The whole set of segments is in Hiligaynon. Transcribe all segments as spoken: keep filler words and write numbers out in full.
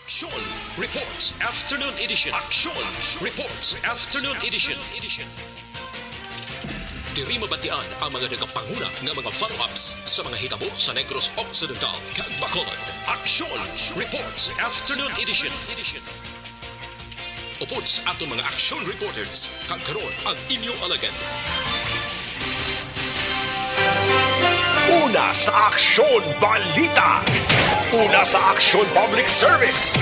Aksyon Reports Afternoon Edition. Aksyon Reports Afternoon Edition. Diri mabatian ang mga nagapanguna nga mga follow-ups sa mga hitabo sa Negros Occidental kag Bacolod. Aksyon Reports Afternoon Edition. Upod sa aton mga action reporters, kag karon ang inyo alagad. Una sa aksyon, balita. Una sa aksyon, public service.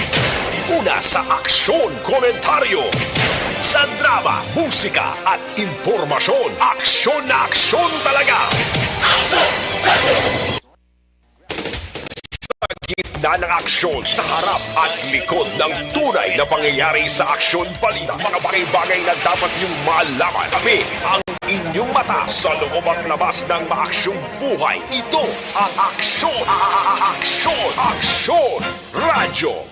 Una sa aksyon, komentaryo. Sa drama, musika, at impormasyon, aksyon na aksyon talaga. Sa gitna ng aksyon, sa harap at likod ng tunay na pangyayari sa aksyon, balita, mga bagay-bagay na dapat niyong malaman. Kami ang inyong mata sa loob at labas ng maaksyong buhay. Ito ang aksyon, a- a- a- aksyon, aksyon, radyo.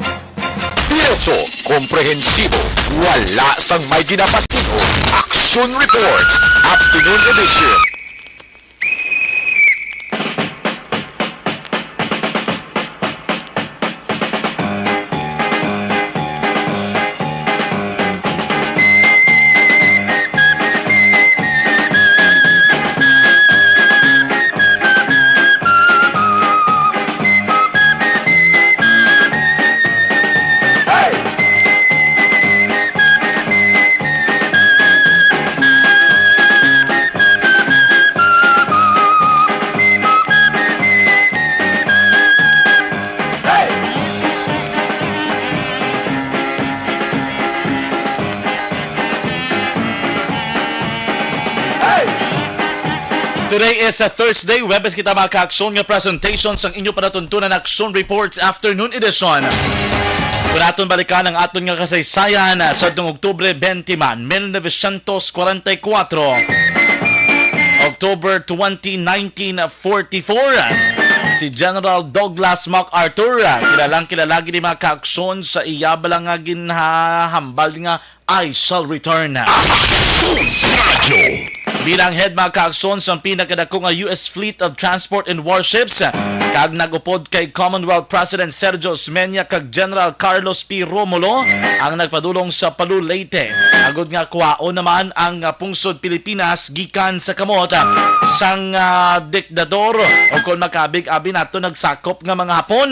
Diretso, komprehensibo, wala sang may ginapasingon. Action Reports, Afternoon Edition. Today is a Thursday, Huwebes kita, mga kaaksyon, nga presentation sang inyo panatuntunan Action Reports Afternoon Edition. Kung aton balikan ang aton nga kasaysayan, ah, sa Oktubre twenty man, mil novecientos kwarenta y kuwatro, October twenty, nineteen forty-four, si General Douglas MacArthur, kilalang kilala gid, mga kaaksyon, sa iya bala nga ginhahambal nga "I shall return." Action Radyo. Bilang head, mga kaaksyon, sang pinakadako nga U S fleet of transport and warships, kag nag-upod kay Commonwealth President Sergio Osmeña kag General Carlos P. Romulo ang nagpadulong sa Palu, Leyte, agud nga kuhaon naman ang, ah, pungsod Pilipinas gikan sa kamot, ah, sang, ah, dikdador, o kon makabig abi nato, nagsakop nga mga Hapon.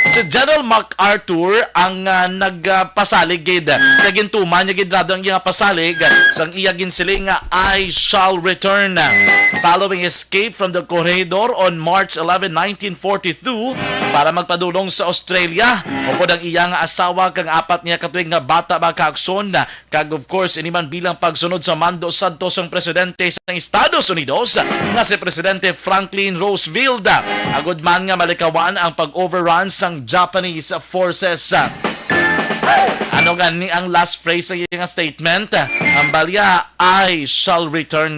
Si General MacArthur ang, ah, nag, ah, pasalig gid. Kag gintuman niya gid rado ang iya pasalig sang iya ginsiling nga, "I shall return." Following escape from the Corregidor on March eleven, nineteen forty-two, para magpadulong sa Australia, upod ang iya nga asawa kag apat niya ka tuig nga bata, mga kaaksyon, kag, of course, ini man bilang pagsunod sa mando sadto sang presidente sang Estados Unidos nga si Presidente Franklin Roosevelt, agud man nga malikawan ang pag-overrun sang Japanese forces. Ano gani ang last phrase sa iya nga statement? Ang balya, "I shall return."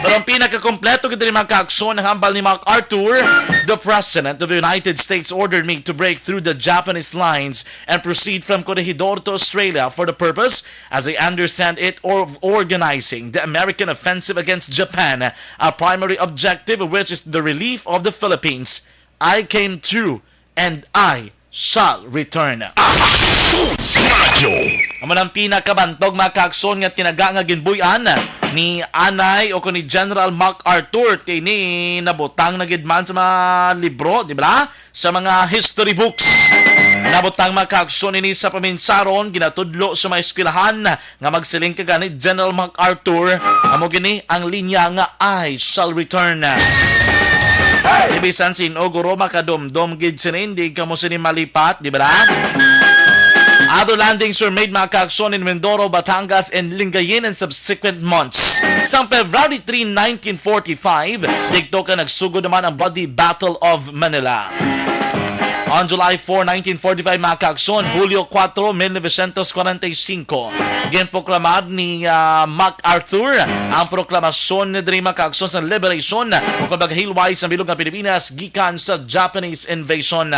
Pero ang pinakakompleto gid diri, mga kaaksyon, ang hambal ni MacArthur, "The President of the United States ordered me to break through the Japanese lines and proceed from Corregidor to Australia for the purpose, as I understand it, of organizing the American offensive against Japan, a primary objective of which is the relief of the Philippines. I came through and I shall return." Action Radyo. Amo nang pinakabantog, mga kaaksyon, nga tinaga nga ginbuy-an ni Anay o kon ni General MacArthur. Kay ini nabutang na gid man sa mga libro, di ba? Sa mga history books. Nabutang, mga kaaksyon, ini sa paminsaron, ginatudlo sa mga eskwelahan nga magsiling ka gani, General MacArthur, amo gini ang linya nga, "I shall return." Di bisan sin-o, guro, makadumdom gid sini, hindi kamo sini malipat, di ba? Other landings were made, mga kaaksyon, in Mindoro, Batangas, and Lingayen in subsequent months. Sang February three, nineteen forty-five, didto ka nagsugod naman ang Bloody Battle of Manila. On July four, nineteen forty-five, mga kaaksyon, Hulyo kuwatro, mil novecientos kwarenta y cinco, ginproklamar ni, ah, MacArthur ang proklamasyon ni diri, mga kaaksyon, sa liberation o kag paghilway sa bilog nga Pilipinas gikan sa Japanese invasion.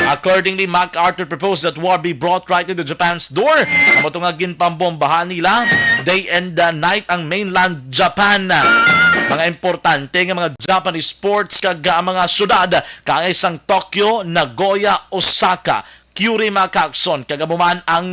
Accordingly, MacArthur proposed that war be brought right to Japan's door. Amo to nga ginpambombahan nila day and, uh, night ang mainland Japan. Mga importante nga mga Japanese ports kag, uh, mga syudad kaangay sang Tokyo, Nagoya, Osaka, Curie, mga kaakson. Kag amo man ang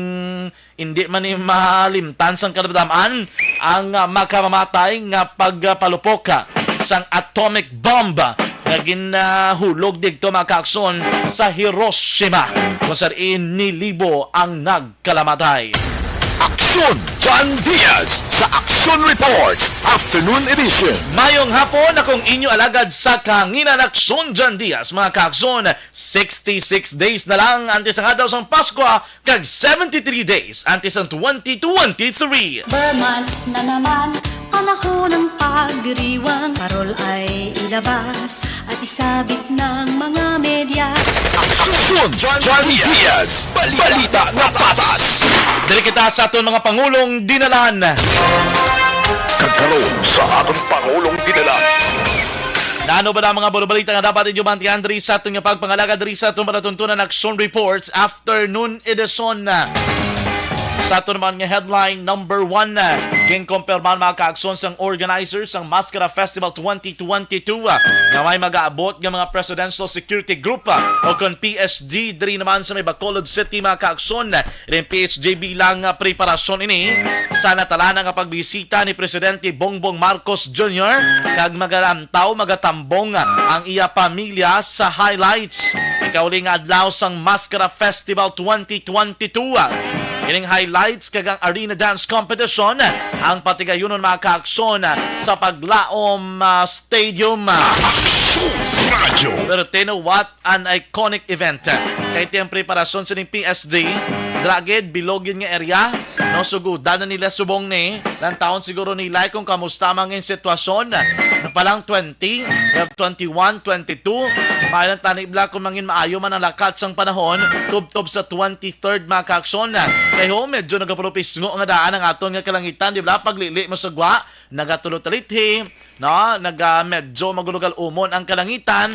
hindi man ni malimtan sang kadamdaman ang, ah, makamamatay nga pagpalupok, ah, sang atomic bomb nga ginahulog didto, mga kaakson, sa Hiroshima, kung sa diin nilibo ang nagkalamatay. Aksyon John Diaz sa Aksyon Reports Afternoon Edition. Mayong hapon, akong inyo alagad sa kahanginan, Aksyon John Diaz. Mga kaakson, sixty-six days na lang antes ang adlaw sang Pasko, kag seventy-three days antes ang twenty twenty-three. Ber months na naman, panahon ng pagdiriwang. Parol ay ilabas at isabit ng mga media. Aksyon John Diaz, balita nga patas. Diri kita sa aton mga pangulong dinalan. Kag karon sa aton pangulong dinalan. Nano ba na mga bulobalita nga dapat inyo bantian diri sa aton nga pagpangalaga diri sa aton palatuntunan Aksyon Reports Afternoon Edition? Sa aton naman nga headline number one, ginkumpirmahan, mga kaakson, sang organizers sang Maskara Festival twenty twenty-two, ah, nga may mag-aabot nga mga Presidential Security Group, ah, o kon P S G, diri naman sa may Bacolod City, mga kaakson. Ining P S G bilang, ah, preparasyon ini sa natalana nga pagbisita ni Presidente Bongbong Marcos Junior, kag magalantaw, magatambong, ah, ang iya pamilya sa highlights. Ikauli nga adlaw sang Maskara Festival twenty twenty-two. Ining highlights kag ang arena dance competition ang patigayunon, mga kaakson, sa Paglaom, ah, Stadium. Aksyon Radyo. Pero tino, what an iconic event. Kay ti ang preparasyon sining P S G, dira gid, bilog gid nga area, no, sugudan na nila subong ni, lantawon siguro nila kung kamusta man ang sitwasyon. Ano pa lang, twenty, we have twenty-one, twenty-two. Maayo lang tani bala kung mangin maayo man ang lakat sang panahon, tubtob sa twenty-third, mga kaakson. Kay ho, medyo nagapropisngo nga daan ang aton nga kalangitan, di ba? Paglili mo sa gwa, nagatulotalithi, no? Naga, medyo magulugal-umon ang kalangitan.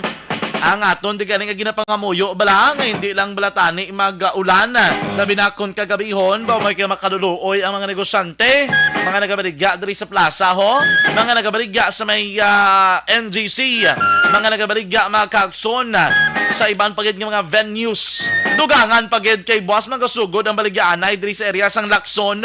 Ang aton di gani nga ginapangamuyo bala nga hindi lang bala tani mag-ulan. Labi na kon kagabihon, ba may kay makaluluoy ang mga negosyante, mga nagabaligya diri sa plaza, ho, mga nagabaligya sa may, ah, N G C, mga nagabaligya, mga kaakson, sa iban pa gid nga mga venues. Dugangan pa gid kay buas magasugod ang baligyaanay diri sa area sang Lacson.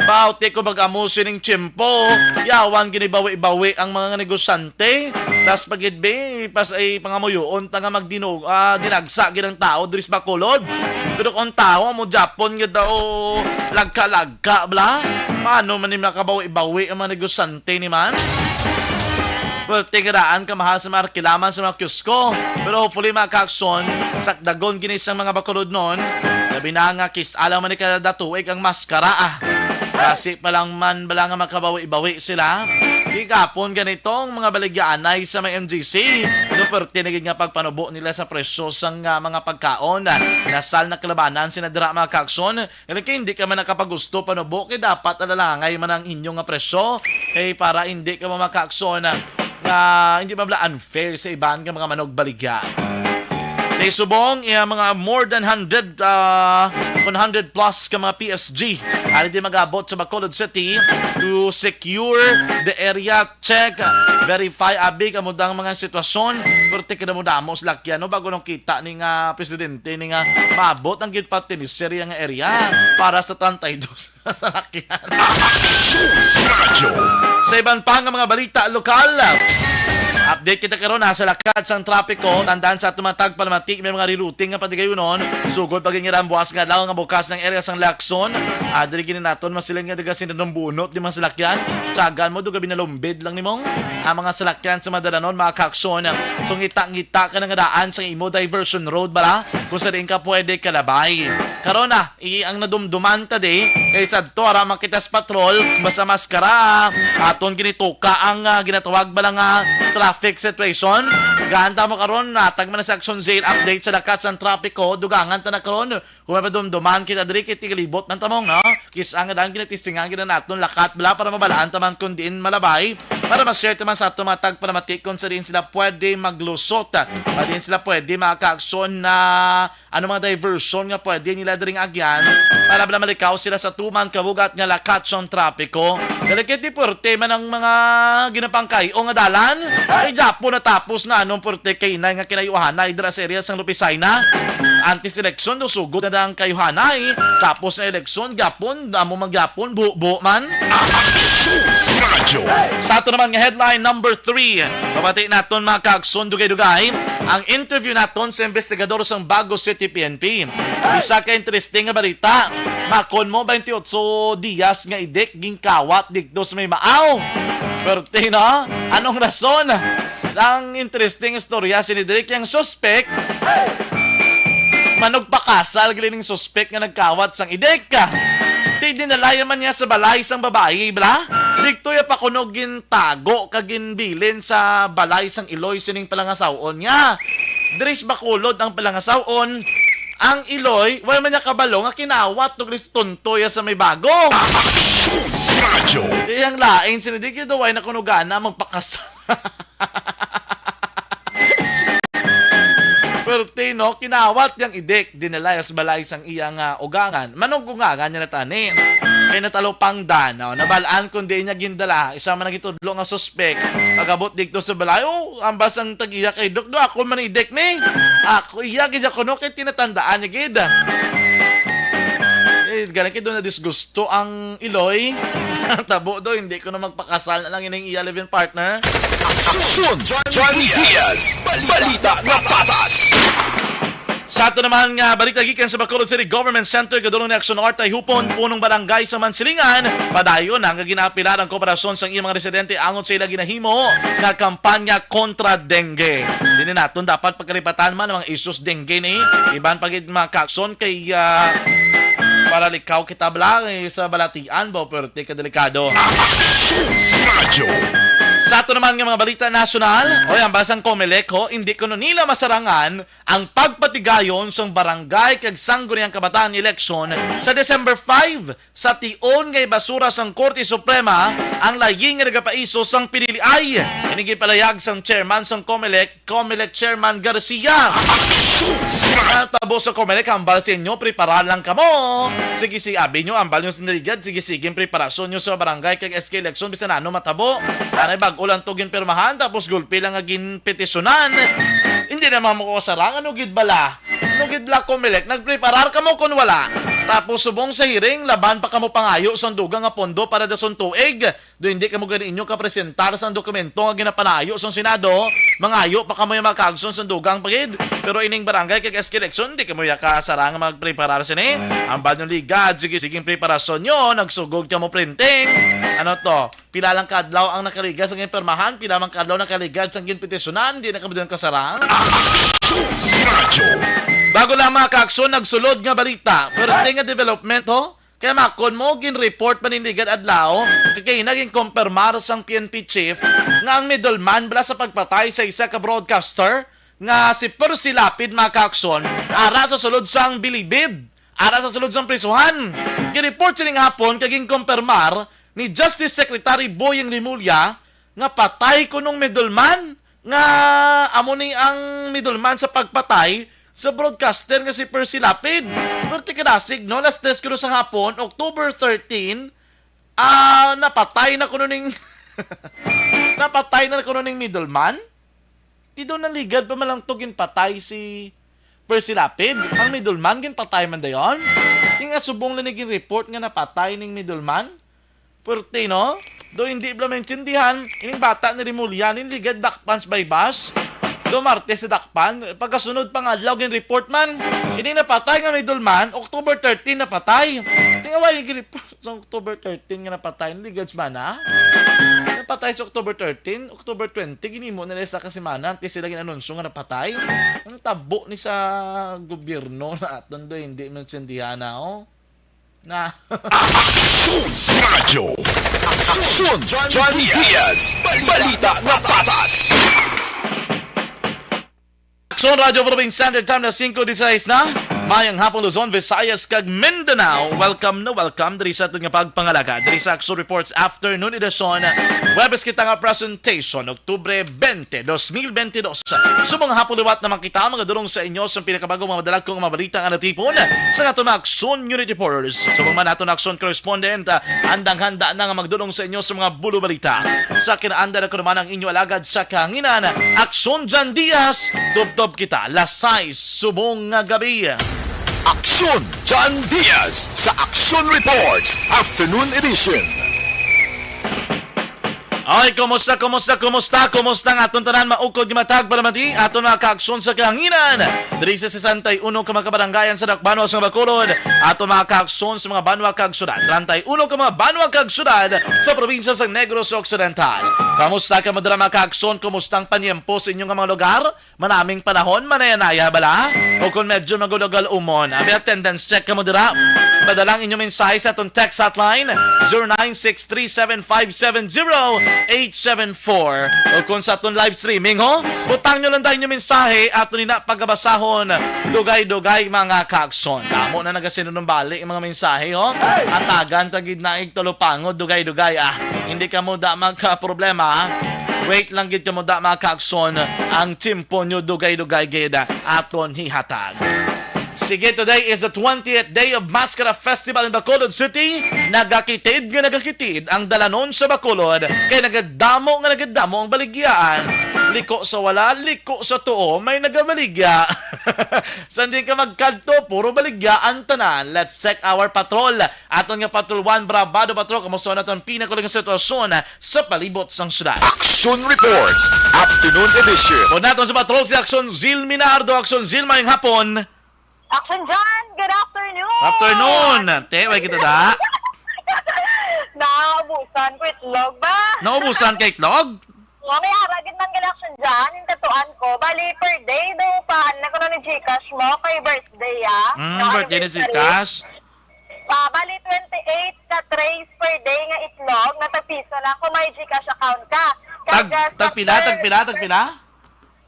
Bauti ko mag-amo sining tiyempo, yawan ginibawi-bawi ang mga negosyante. Tas pa gid, be, pas ay pangamuyoon ta nga magdinog, ah, dinagsa gid ang tao diri sa Bacolod. Pero kung tao mo Japon nga daw lagka-lagka bala, paano man ni makabawi-bawi ang mga negosyante ni man? Perti nga daan ka mahal sa mga arkilaman sa mga kiosko. Pero hopefully, mga kaakson, sakdagon gini sang mga Bacolodnon. Labi na nga kis-a lang man ni kada tuig ang maskara, ah. Kasi pa lang man bala nga makabawi-bawi sila. Gigapon ganitong mga baligyaanay sa may M G C. No, perti na gid nga pagpanubo nila sa presyo sang, ah, mga pagkaon. Nasal na kalabanan sina dira, mga kaakson. Kay hindi ka man nakapagusto panubo, kay dapat alalangay man ang inyo nga presyo. Kay para hindi ka man makaakson nga hindi man bala unfair sa iban nga mga manugbaligya. Kay subong, iya mga more than hundred, ah, one hundred plus ka mga P S G ari di mag-abot sa Bacolod City to secure the area check, verify, abi, kamo dang mga sitwasyon. Pero ti kadamo-damo sa lakyan, no? Bago nung kita ni nga presidente, ni nga maabot ang ginpatinisir nga area para sa treinta y dos salakyan. Radyo. Sa iban pa nga mga balita lokal, update kita karon, ha, sa lakat sang trapiko. Tandaan sa ato mga tagpalamati, may mga rerouting nga patigayunon. Sugod pa gid nga buwas nga adlaw nga bukas ng area sang Lacson. Ah, diri gini naton masiling nga taga Sinanong Bunot di mga salakyan. Tiyagan mo, duga binalumbid lang nimong ang mga salakyan sa madalanon, mga kakson. So, ngita-ngita ka na nga daan sa imo diversion road, bala, kung sa diin ka pwede kalabay. Karon na, i-, ang nadumduman ta di, kay sadto ara makita sa patrol, basta maskara, aton ginituka ang, ah, ginatawag bala nga traffic situation. Gaan ta mo karon, natag man sa Action Zone update sa lakat sang trapiko, dugangan ta na karon. Kung may padumduman kita diri, kay tigalibot man tamong, no? Kis-a nga daan ginatistingan gid naton lakat bala para mabalaan ta man kung diin malabay, para ma-share ta man sa aton mga tagpalamati kung sa diin sila pwede maglusot, pa diin sila pwede makaaksyon na ano mga diversion nga pwede nila diri nga agyan para bala malikaw sila sa tuman kabugat nga lakat sang trapiko. Dali kay di puwerte man ang mga ginapangkay-o nga dalan. Ay, dapo natapos na anong puwerte kay inay nga kinayuhanay dira sa area sang Lupisay na. Antes eleksyon, do sugod na ang kayuhanay. Tapos na eleksyon, gyapon, amo man gyapon, bubo man. Aksyon Radyo. Sa ato naman nga headline number three, pabati naton, mga kaagson, dugay-dugay ang interview naton sa investigador sang Bago City P N P. Isa ka interesting nga balita. Makon mo, twenty-eight dias nga idik ginkawat dito sa may Maaw. Pero, Tino, anong rason? Ang interesting istorya sini diri kay ang suspek manugpakasal gali ning suspek nga nagkawat sang idik. Ti dinalaya man niya sa balay sang babayi, bala? Dikto ya pa kuno gintago kag ginbilin sa balay sang iloy sining palangasaw-on niya. Diri sa Bacolod ang palangasaw-on, ang iloy, wala man niya kabalo nga kinawat tungod sa tunto ya sa may Bago. Radyo. Iyang lain sini, di gid, way na kuno gana magpakasal. Perti, no? Kinawat yang idik, dinala sa balay sang iya nga ugangan. Manong ugangan niya na tani. Kay natalupangdan, no? Nabalaan kundi niya gindala. Isa man nagitudlo nga suspek. Pagabot dito sa balay, oh, ambas ang tag-iya kay Dok, do ako man idik ni. Ako iya gid ako, no, kay tinatandaan niya gid. Eh, ganun kay doon na disgusto ang iloy. Tabo do, hindi ko na magpakasal na lang ining iya live-in partner. Aksyon, Johnny Diaz. Balita na patas. Sa ato naman nga balita gikan sa Bacolod City Government Center, gadulong ni Aksyon Art ay hupon punong barangay sa Mansilingan. Padayon ang ginapilar ang kooperasyon sang iyang mga residente angot sa ila ginahimo nga kampanya kontra dengue. Dili naton dapat pagkalipatan man ang mga issues dengue ni iban pa gid mga kakson kay ah, para likaw kita bala eh, sa balatian ba, pero ka delikado. Aksyon Radyo. Sa ato naman nga mga balita nasyonal, o yan, basang Comelec, ho, hindi kuno nila masarangan ang pagpatigayon sang barangay kag sangguniang kabataan eleksyon sa December five sa tion nga ibasura sang Korte Suprema ang layi nga nagapaiso sang piniliay. Ini gipalayag sang chairman sang Comelec, Comelec Chairman Garcia. Ang tabo sa Comelec, hambal sa inyo, preparar lang kamo. Sige, si abi nyo, ambal nyo sa naligad, sige, sige, ang preparasyon nyo sa barangay kag S K election, bisan ano matabo. Anay bag-o lang to ginpirmahan, tapos gulpi lang nga ginpetisyonan. Hindi na mga makasarang, ano gid bala? Ano gid bala, Comelec, nagpreparar kamo kun wala? Tapos subong sa hearing, laban pa kamo pangayo sang dugang nga pondo para dason tuig. Do hindi kamo gani inyo kapresentar sang dokumento nga ginapanayo sang Senado, mangayo pa kamo ya mga kaagson sang dugang pa gid. Pero ining barangay kag S K election, di kamo ya kasarang nga magpreparar sini. Ang banyong ligad, sige, siging preparasyon nyo, nagsugod kamo printing. Ano to? Pila lang kadlaw ang nakaligad sa ginpirmahan, pila man kadlaw nakaligad sa ginpetisyonan, di na kamo din kasarang. Radyo. Bago lang mga kaagson, nagsulod nga balita. Pero nga development, ho? Kaya makon mo, gin-report man ni Ligad adlaw, kay naging kompermar sang P N P chief nga ang middleman bala sa pagpatay sa isa ka broadcaster nga si Percy Lapid, mga kaakson, ara sa sulod sang Bilibid, ara sa sulod sang prisuhan. Gin-report sining hapon kay ginkompermar ni Justice Secretary Boying Remulla nga patay kunong middleman nga amo ni ang middleman sa pagpatay sa broadcaster nga si Percy Lapid. Pero tikadasig, no? Alas tres kuno sang hapon, October thirteen, ah, napatay na kuno ning napatay na kuno ning middleman. Ti do naligad pa man lang to ginpatay si Percy Lapid. Ang middleman ginpatay man dayon. Ti nga subong lang ni gin-report nga napatay ning middleman. Pwerte, no? Do hindi bala maintindihan, ining bata ni Remulla, ning ligad dakpan sa baybas. Do Martes sa dakpan, pagkasunod pa nga adlaw gin-report man. Ini napatay nga middleman, October thirteen napatay. Tingawa yung gin-report sa October thirteen nga napatay, ning ligad semana. Napatay sa October thirteen, October twenty, ginimo nila isa ka semana, antes sila gin-anunsyo nga napatay. Ang tabo ni sa gobyerno na aton do, hindi maintindihan na, oh. Na. Aksyon Radyo. Aksyon Johnny Diaz. Balita na patas. Aksyon Radyo Philippine Standard Time na singko diseis na. Mayang hapon, Luzon, Visayas, kag Mindanao. Welcome na welcome diri sa aton nga pagpangalaga diri sa Action Reports Afternoon Edition. Webes kita nga presentation, Oktubre twenty, dos mil bentidós. Subong hapon liwat naman kita, mga dulong sa inyo sa pinakabagong mga madalagkong mga balita nga natipon sa aton mga Action Unit Reporters. Subong man aton Action Correspondent, ah, andang handa na nga magdulong sa inyo sa mga bulo balita. Sa kinaanda na ko naman ang inyo alagad sa kahanginan, Action Jan Diaz. Tubtob kita, alas sais subong nga gabi. Action Jan Diaz sa Action Reports Afternoon Edition. Ay, kumusta, kumusta, kumusta? Kumusta ang aton tanan? Maukod nga matag palamati, aton mga kaaksyon sa kahanginan. Diri sa sesenta y uno ka mga kabarangayan sa Dakbanwa sa Bacolod, aton mga kaaksyon sa mga banwa kag syudad. Treinta y uno ka mga banwa kag syudad sa probinsya sa Negros Occidental. Kamusta ka madala mga kaaksyon? Kumusta ang panyempo sa inyong mga lugar? Manaming panahon, manaya-naya bala? O kung medyo magulo-gulo umon, abi, attendance check kamo dira. Padala ang inyong mensahe sa aton text hotline, zero nine six three seven five seven zero eight seven four. O kung sa aton live streaming, ho, butang nyo lang tayo inyong mensahe at nina pagabasahon. Dugay-dugay, mga kaakson. Damo na nagasinunumbali ang mga mensahe, ho. Atagan ta gid na igtulupangod, dugay-dugay, ah. Hindi kamo da magka-problema, ah. Wait lang gid kamo da, mga kaakson. Ang tiyempo nyo dugay-dugay gid, ah, aton hihatag. Sige, today is the twentieth day of Mascara Festival in Bacolod City. Nagakitid nga nagakitid ang dalanon sa Bacolod, kay nagadamo nga nagadamo ang baligyaan. Liko sa wala, liko sa tuo, may nagabaligya. Sa hindi ka magkadto, puro baligyaan tanan. Let's check our patrol. Aton nga Patrol One, Brabado Patrol, kamusta naton pinakuli nga sitwasyon sa palibot sang syudad? Action Reports, Afternoon Edition. Pod naton sa patrol si Action Zil Minardo. Action Zil, mayong hapon. Action John, good afternoon. Afternoon. Te, way kita da? Naubusan ko itlog ba? Naubusan ka itlog? Nga may ara gid man gali, Action John, yung katuan ko. Bali, per day daw pa, ano ko na ni Gcash mo, kay birthday, ah. Mm, Nga birthday ni anniversary. Gcash. Ah, bali, twenty-eight ka trays per day nga itlog, nga tagpiso lang kung may Gcash account ka. Tag, Kag, ah, sa tagpila, per tagpila, tagpila?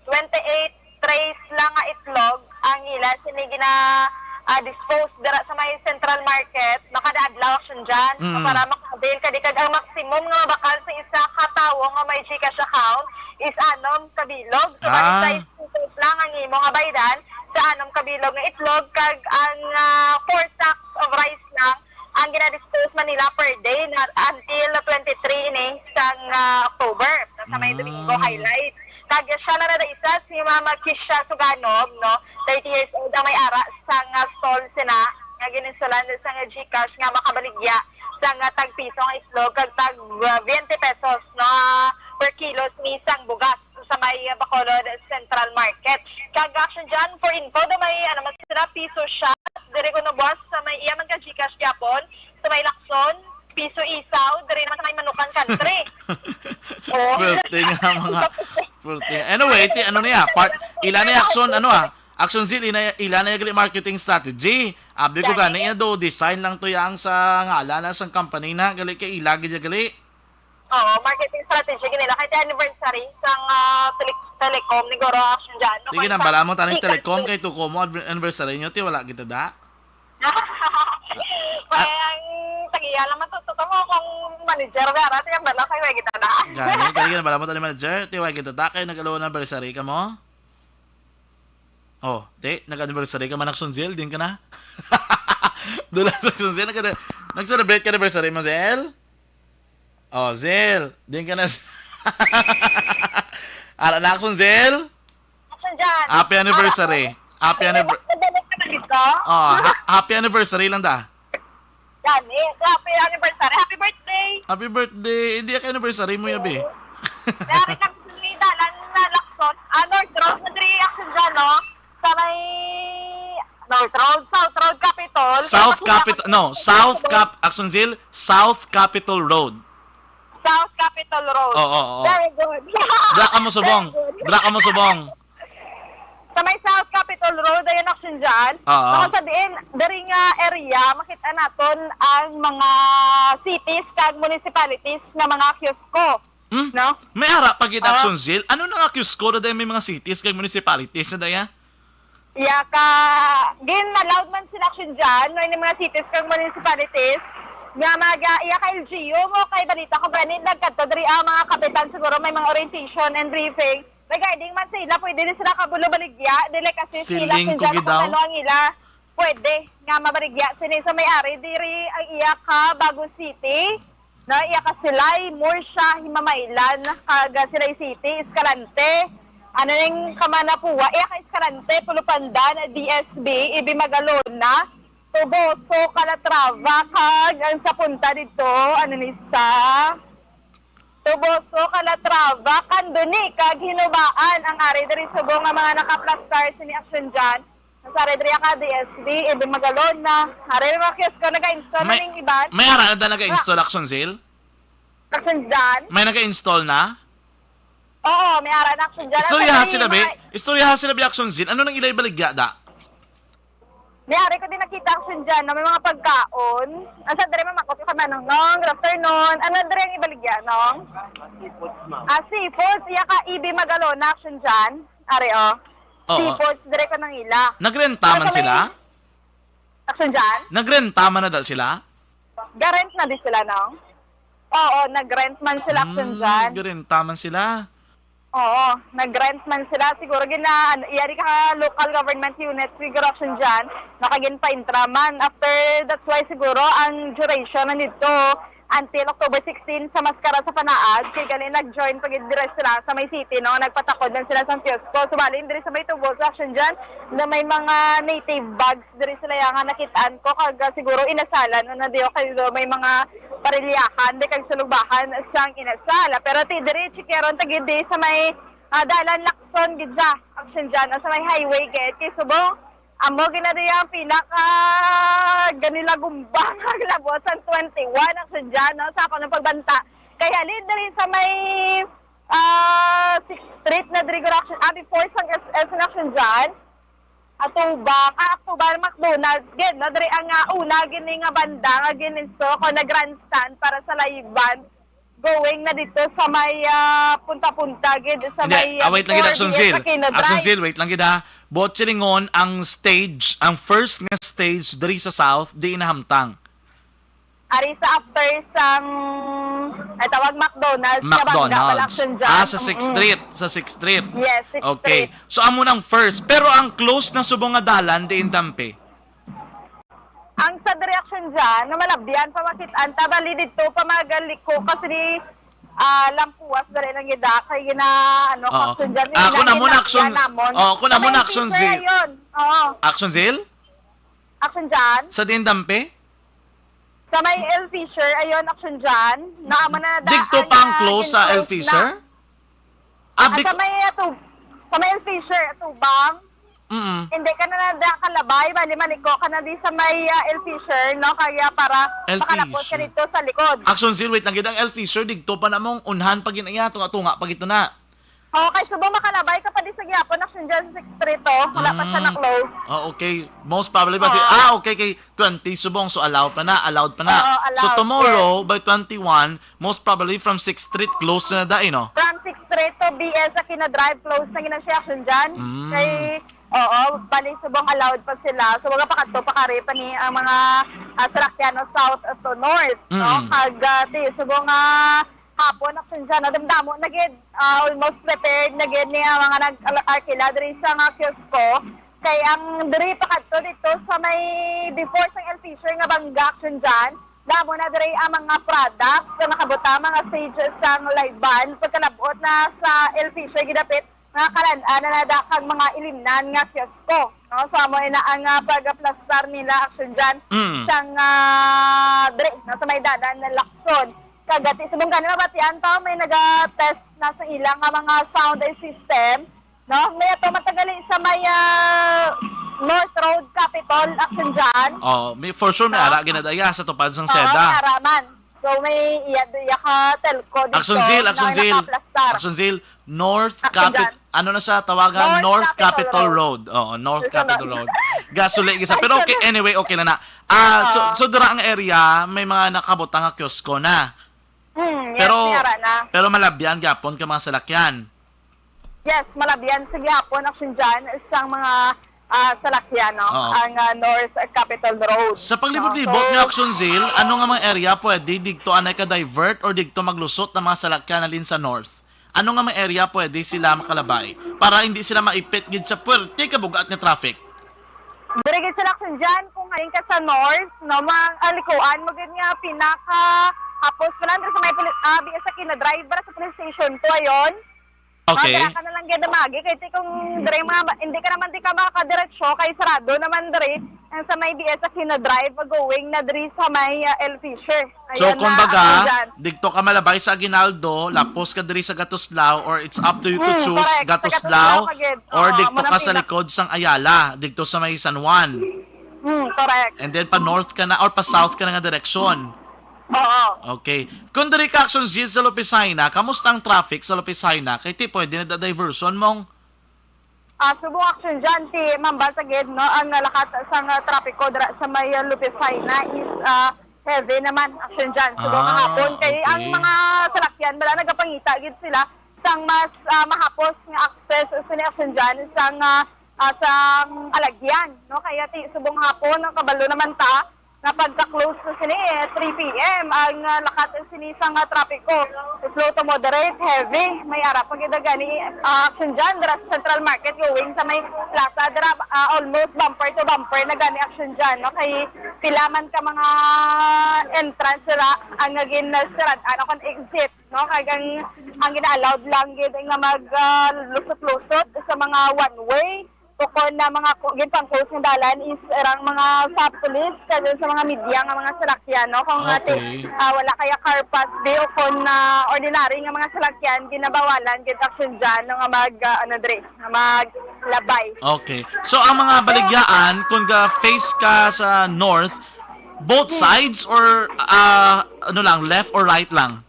Twenty-eight trays lang nga itlog ang ila sini gina, ah, dispose dira sa may Central Market, no, kada adlaw, Action John. So, Mm. para maka-avail ka di, kag ang maximum nga mabakal sa isa ka tawo nga may Gcash account is anom ka bilog. So, bali, Ah. five pesos lang ang imo nga baydan sa anom ka bilog nga itlog, kag ang, ah, four sacks of rice lang ang ginadispose man nila per day na until twenty-three ini sang, ah, October, sa may Mm. Domingo highlight. Kag siya lang na isa si Mama Kisha Suganog, no? Thirty years old ang may ara sang, ah, stall sina nga gininsulan sang Gcash nga makabaligya sang, ah, tag piso nga itlog kag tag, ah, twenty pesos, no, ah, per kilo ni sang bugas sa may, ah, Bacolod Central Market. Kag Action John, for info, do may, ano man sila, piso shot, diri kuno buwas sa may iya man ka Gcash gyapon, sa may Lacson, piso isaw, diri naman sa may Manukan Country. Oh. Swerte nga, mga swerte nga. Anyway, ti, ano niya, part, ila ni Action, ano, ah, Action Zil, ila, ila na yung marketing strategy. Abi ko Dali. Gani, do, design lang to yang sa ngalan na sang company na, gali kay ila, gid gali. Oo, marketing strategy gid nila. Kay anniversary sang, ah, tele-, Telecom ni Goro Action John. Sige na, bala mo, taning Telecom, kay tuko mo, adver-, anniversary nyo, ti, wala kita da. Kaya ang tagiya lang matututo mo kung manager, gara, ti, ang bala kay wala kita da. Gani, tagiya na, bala mo, taning manager, ti, wala kita da, kay nag-alo anniversary ka mo? Oh, ti, nag-anniversary ka man, Action Zil, din ka na? Dula sa Action Zil, nag-, nag-celebrate ka anniversary mo, Zil? Oh, Zil, din ka na. Ara na, Action Zil? Action John. Happy anniversary. Happy anniver-, Nabalik ka na dito? Oh, ha-, happy anniversary lang da. Gani. Happy anniversary. Happy birthday. Happy birthday. Hindi ka anniversary mo, yabi. Dari ka sa may dalan na Lacson. Ah, North Road, na diri, Action John, no? Sa may North Road, South Road, Capitol. South Capit-, no, South Cap-, Action Zil, South Capitol Road. South Capitol Road. Oo, oo. Very good. Dira ka mo subong. Very good. Dira ka mo subong. Sa may South Capitol Road, ayun, Action John. Oo. Baka sabihin, diri nga area, makita naton ang mga cities kag municipalities nga mga kiosko. Hmm? No? May ara pa gid, Oo. Action Zil. Ano na nga kiosko na dahil may mga cities kag municipalities na daya? Iya ka, gin-allowed man sila, Action Jan, no, ini mga cities kag municipalities nga mag, ah, iya ka L G U mo, kay balita ko gani nagkadto diri ang mga kapitan, siguro may mga orientation and briefing. Regarding man sa ila, pwede ni sila kabulo baligya, dili kasi sila Siling ko sila gid kung daw. Ano ang ila pwede nga mabaligya sini sa may-ari diri ang iya ka Bago City. Na iya ka Silay, Murcia, Himamaylan, kag, ah, Silay City, Escalante, ano ning Camanapua, iya ka Escalante, Pulupandan, D S B, Ibi Magalona, Toboso, Calatrava, kag ang sa punta dito, ano ni sa Toboso, Calatrava, Candoni, kag Hinubaan ang ari diri subong nga mga nakaplastar sini Action Jan. Sa Redria ka, D S B, Ibon Magalona. Ari, mga kiosko, nag-install na May, ning iban. May ara na da nag-install, Action Zil? Action Jan? May nag-install na? Oo, may ara na, Action Jan. Istoryahan sila, be. Istoryahan sila, be, Action Zil. Ano nang ilay baligya, da? May ari ko din nakita, Action Jan, na may mga pagkaon. Asa dire, mamakot ka, Manong Nong? Good afternoon. Ano dire ang ibaligya, Nong? Ah, seafood. Iya ka, Ibi Magalona, Action Jan. Ari, oh. Oo. Seafoods, dire ka nang ila. Nagrenta man sila? Action Jan? Nagrenta man na da sila? Garent na di sila, no? Oo, nagrent man sila, Action Jan. Hmm, garenta man sila. Oo, nagrent man sila. Siguro gina, ano, yari ka local government unit, siguro, Action Jan, nakagin pa intra man. After, that's why siguro ang duration na nito, until October sixteen sa Mascara sa Panaad, kay gali nag-join pa gid diri sila sa may city, no? Nagpatakod lang sila sa kiosko. Subali diri sa may Toboso, Action Jan, na may mga native bags diri sila yang nga nakit-an ko, kag, ah, siguro inasalan na na diyo kay may mga parilyahan di kag sulubahan sang inasal. Pero ti diri, chikeron ta gid di sa may, ah, dalan Lacson gid siya, Action Jan, sa may highway gid. Kay subong, amo gina diya ang pinaka ganila gumbang ang labusan twenty-one, Action Jan, no? Sa ako ng pagbanta. Kay halin diri sa may, ah, Sixth Street na diri, Action, ah, before sang S S na, Action Jan. Atubang, ah, Atubang McDonald's, gid, no? Diri ang, ah, una gini nga banda nga gin-install ko na grandstand para sa live band. Going na dito sa may, ah, punta-punta gid sa Hindi, may, ah, ah, wait lang gid, before Action D S Zil. Aquino Drive. Action Zil, wait lang gid, ha. Buot silingon, ang stage, ang first nga stage diri sa South, di inahamtang. Ari sa after sang, ay, tawag McDonald's, sa Bangga, McDonald's. Wala, Action Jan. Ah, sa Sixth Mm-mm. Street, sa Sixth Street. Yes, Sixth Okay. Street. So, amo nang first. Pero ang close na subong nga dalan, diin dampe? Ang sa direction dyan, na malabyan, pamakit-an, tabali dito, pamagaliko, kasi di, ah, lampuas, dali lang gid, ah, kay gina, ano, Oo. Action Jan, Ah, kung amo na Action, namon. Oo, kung amo na Action Zil. Ayun. Oo. Action Zil? Action Jan? Sa diin dampe? Sa may L Fisher, ayun, Action Jan. Naamo na na Digto daan pa ang na close sa L gin-close Fisher? na. Ah, Ah, bec- sa may Atu-, sa may L Fisher, Atubang. Mm-mm. Hindi ka na na da kalabay, bali maliko ka na di sa may, ah, L Fisher, no? Kaya para L makalapos ka Fisher. Dito sa likod. Action Zil, wait lang gid, ang L Fisher, digto pa namong unhan pa gid iya, tunga-tunga pa gid to na. Oo, kay subong makalabay ka pa di sa gihapon, Action Jan, sa Sixth Street, oh. Wala pa siya Mm. na-close. Oh, okay. Most probably ba si, Oo. ah, okay, kay twenty subong, so allowed pa na, allowed pa na. Oo, allowed, So tomorrow, yes. By twenty-one, most probably from Sixth Street, close na dai, no? From Sixth Street to B S Aquino Drive, close na gina siya, Action Jan. Mm. Kay, oo, bali subong allowed pa sila. So, wala pa kadto, pakari pa ni ang mga, ah, salakyan, no, south to north, no? Mm. Kag, ah, ti, subong, ah, hapon, Action Jan, nadamdamo na gid, ah, almost prepared na gid ni ang mga nag-arkila diri sa nga kiosko. Kay ang diri pa kadto dito sa may before sang L Fisher nga bangga, Action Jan, damo na diri ang mga products nga nakabutang, mga stage sang live band. Pagkalabot na sa L Fisher, gidapit nga kalan-an na nada kag mga ilimnan nga kiosko, no? So, amo na ang, ah, pag-aplastar nila, Action Jan, Mm. sang, ah, dre, no, sa may dalan na Lacson. Kag ti subong gani mabatian pa, may naga-test na sa ilang nga mga sound system, no? May ato matagali sa may, ah, North Road Capitol, Action Jan. Oh, may, for sure, may No? ara ginadaya sa tupad sang Oo, seda. May ara man. So, may iya, iya ka telco dito Action Zil, na Action Zil. Nakaplastar. Action Zil, North Action Capit-, Jan. Ano na siya tawagan? North North Capitol Capitol Road. Road. Oo, North Susunod. Capitol Road. Gasuli gisa. Pero okay, Action Jan. Anyway, okay na na. Ah, so, Oo. So dira ang area, may mga nakabutang nga kiosko na. Hmm, yes, Pero, may ara na. Pero malabyan gyapon ka mga salakyan. Yes, malabyan sa gihapon, Action Jan, sang mga ah, salakyan, no? Oo. Ang, ah, North Capitol Road. Sa paglibot-libot, no? So, nga Action Zeal, ano nga mga area pwede digto anay ka-divert or digto maglusot ang mga salakyan halin sa North? Ano nga mga area pwede sila makalabay para hindi sila maipit gid sa puwerte ka bugat nga traffic? Diri gid sila, Action Jan, kung halin ka sa North, no, ma-, ang likuan mo gid nga pinaka hapos pa lang diri sa may poli-, ah, B S Aquino Drive, para sa police station to, ayon. Okay. Madara ka na lang gid, Magi, kay ti kung diri mga, hindi ka naman di ka makadiretso, kay sarado naman diri ang sa may B S Aquino Drive, going na diri sa may, ah, L Fisher. So, ayan na, kumbaga, Action Jan, digto ka malabay sa Aguinaldo, lapos ka diri sa Gatuslao, or it's up to you to Hmm, choose correct. Sa Gatuslao, Gatuslao ka gid. Or Oo, digto muna ka sa pila. Likod sang Ayala, digto sa may San Juan. Hmm, correct. And then pa north ka na or pa south ka na nga direksyon. Oo. Okay. Kung diri ka, Action Zeal, sa Lupisay na, kamusta ang traffic sa Lupisay na? Kay ti pwede na da-, diversion mong Ah, subong, Action Jan, ti mambasa gid, no, ang lakat sang, ah, trapiko dira sa may, ah, Lupisay na is, ah, heavy naman, Action Jan. Subong Ah, nga hapon kay ang okay. Mga salakyan bala nagapangita gid sila sang mas, ah, mahapos nga access sini, Action Jan, sang, ah, ah, sang alagyan, no? Kaya ti subong hapon ang kabalo naman ta nga pagka-close na sini, eh, three P M, ang, ah, lakat sini sang, ah, trapiko. Slow to moderate, heavy. May ara pa gid gani, ah, Action Jan, dira sa Central Market, going sa may plaza, dira, ah, almost bumper to bumper na gani, Action Jan, no? Kay pila man ka mga entrance sila ang naging nasirad-an, ano, kon exit, no? Kag ang, ang gina-allowed lang gid nga mag, ah, lusot-lusot sa mga one way. Ukon na mga ku-, ginpang-close nga dalan is rang mga sa pulis, kag sa mga media nga mga salakyan, no? Kung nga ti-, Okay. Ah, wala kaya car pass, di ukon na ordinary nga mga salakyan, ginabawalan gid, Action Jan, no, nga mag, ah, ano, dre, nga maglabay. Okay. So, ang mga baligyaan, kung ga-face ka sa north, both Hmm. sides or, ah, ano lang, left or right lang?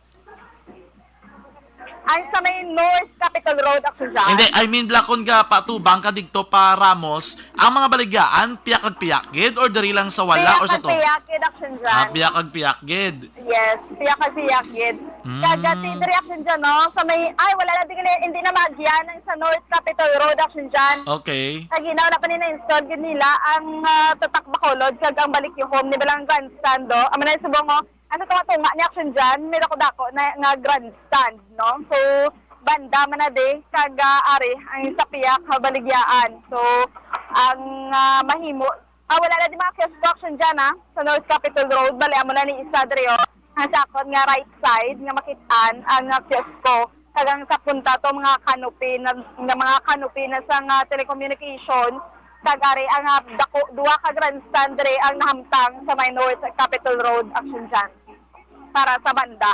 Ang sa may North Capitol Road, Action Jan. Hindi, I mean, bala kon ga patubang ka digto pa Ramos, ang mga baligyaan, piyak kag piyak gid, or diri lang sa wala, or sa to? Piyak kag piyak gid, Action Jan. Ah, piyak kag piyak gid. Yes, piyak kag piyak gid. Mm. Kag ti diri, Action Jan, no? Sa may, ay, wala na, di, hindi na maagian ang sa North Capitol Road, Action Jan. Okay. Kag ginaw na pa ni na-install gid nila ang, ah, Tatak Bacolod, kag ang Balikyuhom, ni balang grandstand, do. Amo na yung subong, oh. Ano to, tunga ni, Action Jan, may dako-dako na nga grandstand, no? So, banda man na di, kag, ah, ari, ang sa piyak, ha, baligyaan. So, ang, ah, mahimo, ah, wala na di mga kiosko, Action Jan, ha, sa North Capitol Road, bali, amo na ni isa diri, oh. Ang sa akon nga right side, nga makit-an, ang, ah, kiosko. Kag ang sa punta to, mga canopy na, nga mga canopy na sa nga telecommunication, kag ari ang, ah, dako, duha ka grandstand diri ang nahamtang sa may North Capitol Road, Action Jan, para sa banda.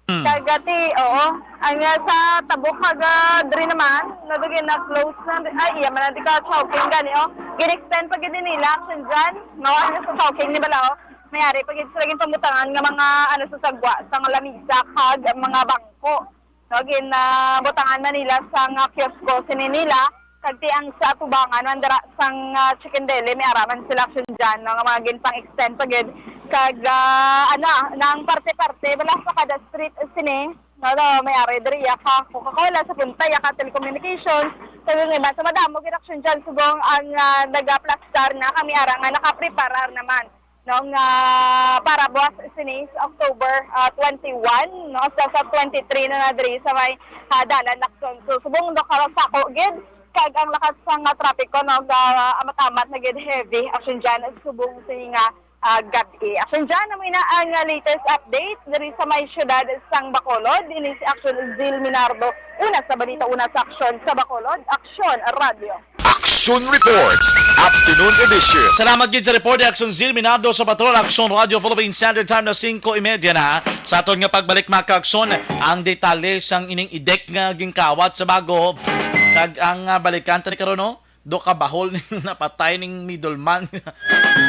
Hmm. Kag ti, oo, ang, ah, sa tabok kag, ah, diri naman, nadugin na close na, ay, iya man na di ka Chowking gani, oh. Gin-extend pa gid nila, Action Jan, no, ang sa Chowking ni bala, oh. May ari pa gid sila ginpamutangan nga mga, ano, sa sagwa, sa nga lamisa, kag mga bangko. No, gin, ah, butangan man nila sa nga kiosko sini nila, kag ti ang sa atubangan man dira sang, ah, Chicken Deli, may ara man sila, Action Jan, no, nga mga ginpang-extend pa gid. Kag, ah, ano, nang parte-parte, bala sa kada street sini, no, no, may ari diri, ya ka Coca-Cola, sa punta, ya ka telecommunication, kag ang iba sa madamo gid, Action Jan, subong ang, ah, nagaplastar na, kami ara nga nakapreparar naman. No, nga para buwas sini sa October, ah, twenty-one, no, sa, sa twenty-three na na diri sa may, ah, dalan Lacson. So, subong do ka sako gid, kag ang lakas sa nga trapiko, no, ga amat-amat na gid heavy, Action Jan, subong sini nga, ah, gab-i. Action Jan, amo ina ang, ah, latest update diri sa may siyudad sang Bacolod. Ini si Action Zil Minardo, una sa balita, una sa aksyon sa Bacolod, Aksyon Radio. Action Reports, Afternoon Edition. Salamat gid sa report ni Action Zil Minardo sa Patrol Action Radio Philippine Standard Time na singko y media na. Sa aton nga pagbalik, mga ka-aksyon, ang detalye sang ining idek nga ginkawat sa bago. Kag ang, ah, balikan ta ni karon, no? Do ka bahol ning napatay ning middleman.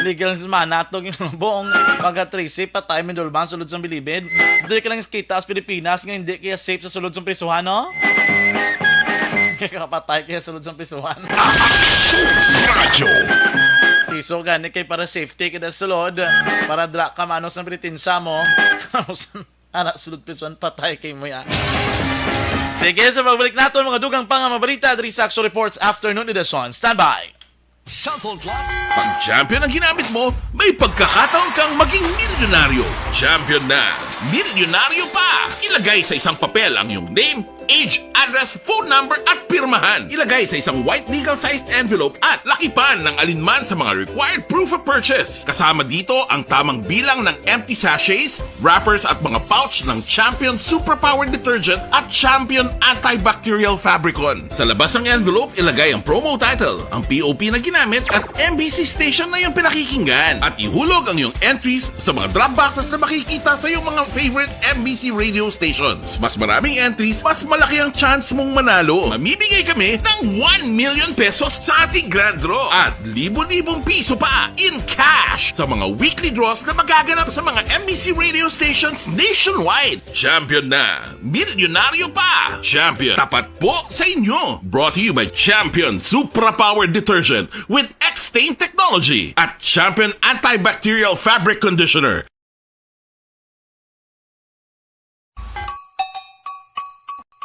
Legal man nato yung buong pagka-trisi, patay middleman sulod sa bilibid. Dili ka lang kita sa Pilipinas nga hindi kaya safe sa sulod sa prisuhan, no? Kaya kapatay kaya sulod sa prisuhan. Radyo. Piso gani kay para safety kita sulod. Para dra ka manos ang penitensya mo. Ana, sulod prisuhan, patay kay mo ya. Sige, sa pagbalik naton, mga dugang pa nga mga balita diri sa Action Reports Afternoon Edition. Standby! Cellphone Plus. Pag champion ang ginamit mo, may pagkakataon kang maging milyonaryo. Champion na, milyonaryo pa! Ilagay sa isang papel ang iyong name, age, address, phone number, at pirmahan. Ilagay sa isang white legal-sized envelope at lakipan ng alinman sa mga required proof of purchase. Kasama dito ang tamang bilang ng empty sachets, wrappers, at mga pouch ng Champion Superpower Detergent at Champion Antibacterial Fabricon. Sa labas ng envelope, ilagay ang promo title, ang P O P na ginamit, at M B C station na iyong pinakikinggan. At ihulog ang iyong entries sa mga drop boxes na makikita sa iyong mga favorite M B C radio stations. Mas maraming entries, mas malaki ang chance mong manalo. Mamimigay kami ng one million pesos sa ating grand draw at libo-libong piso pa in cash sa mga weekly draws na magaganap sa mga M B C radio stations nationwide. Champion na! Milyonaryo pa! Champion, tapat po sa inyo! Brought to you by Champion Supra Power Detergent with X-Stain Technology at Champion Antibacterial Fabric Conditioner.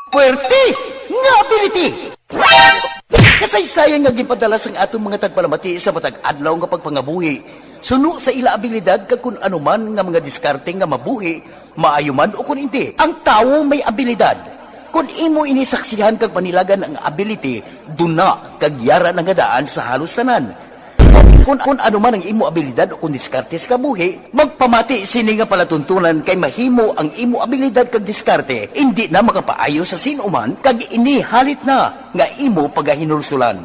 Puwerte nga ability! Kasaysayan nga ginpadala sang aton mga tagpalamati sa matag adlaw nga pagpangabuhi, suno sa ila abilidad kag kun ano man nga mga diskarte nga mabuhi, maayo man o kun indi, ang tawo may abilidad. Kun imo ini saksihan kag panilagan ang ability, duna kag yara na nga daan sa halos tanan. Kun, kun ano man ang imo abilidad o kun diskarte sa kabuhi, magpamati sini nga palatuntunan kay mahimo ang imo abilidad kag diskarte indi na makapaayo sa sin-o man kag ini halit na nga imo pagahinulsulan.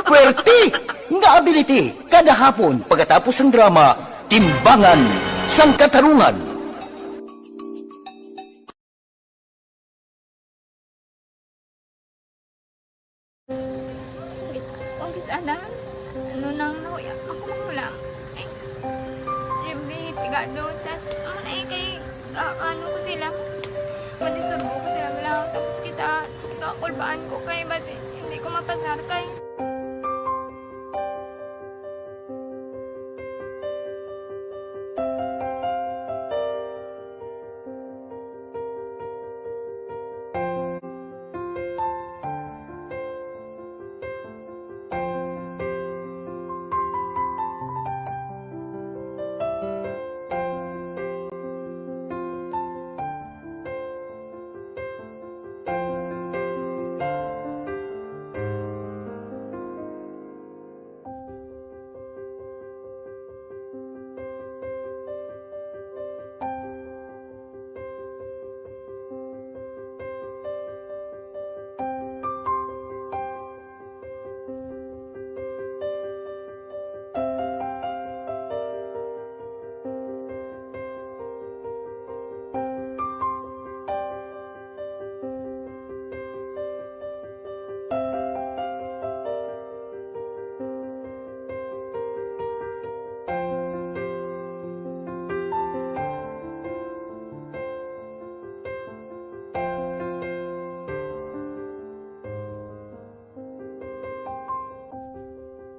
Puwerte nga ability kada hapon pagkatapos sang drama, Timbangan sang Katarungan. Kung kis-, ana, ano nang nahuya ako manghulam? Ay, every pigado, tas, ano na eh, kay, ah, ano ko sila, madisurbo ko sila, bala, tapos kita, kakulbaan ko kay, basi, hindi ko mapasar kay.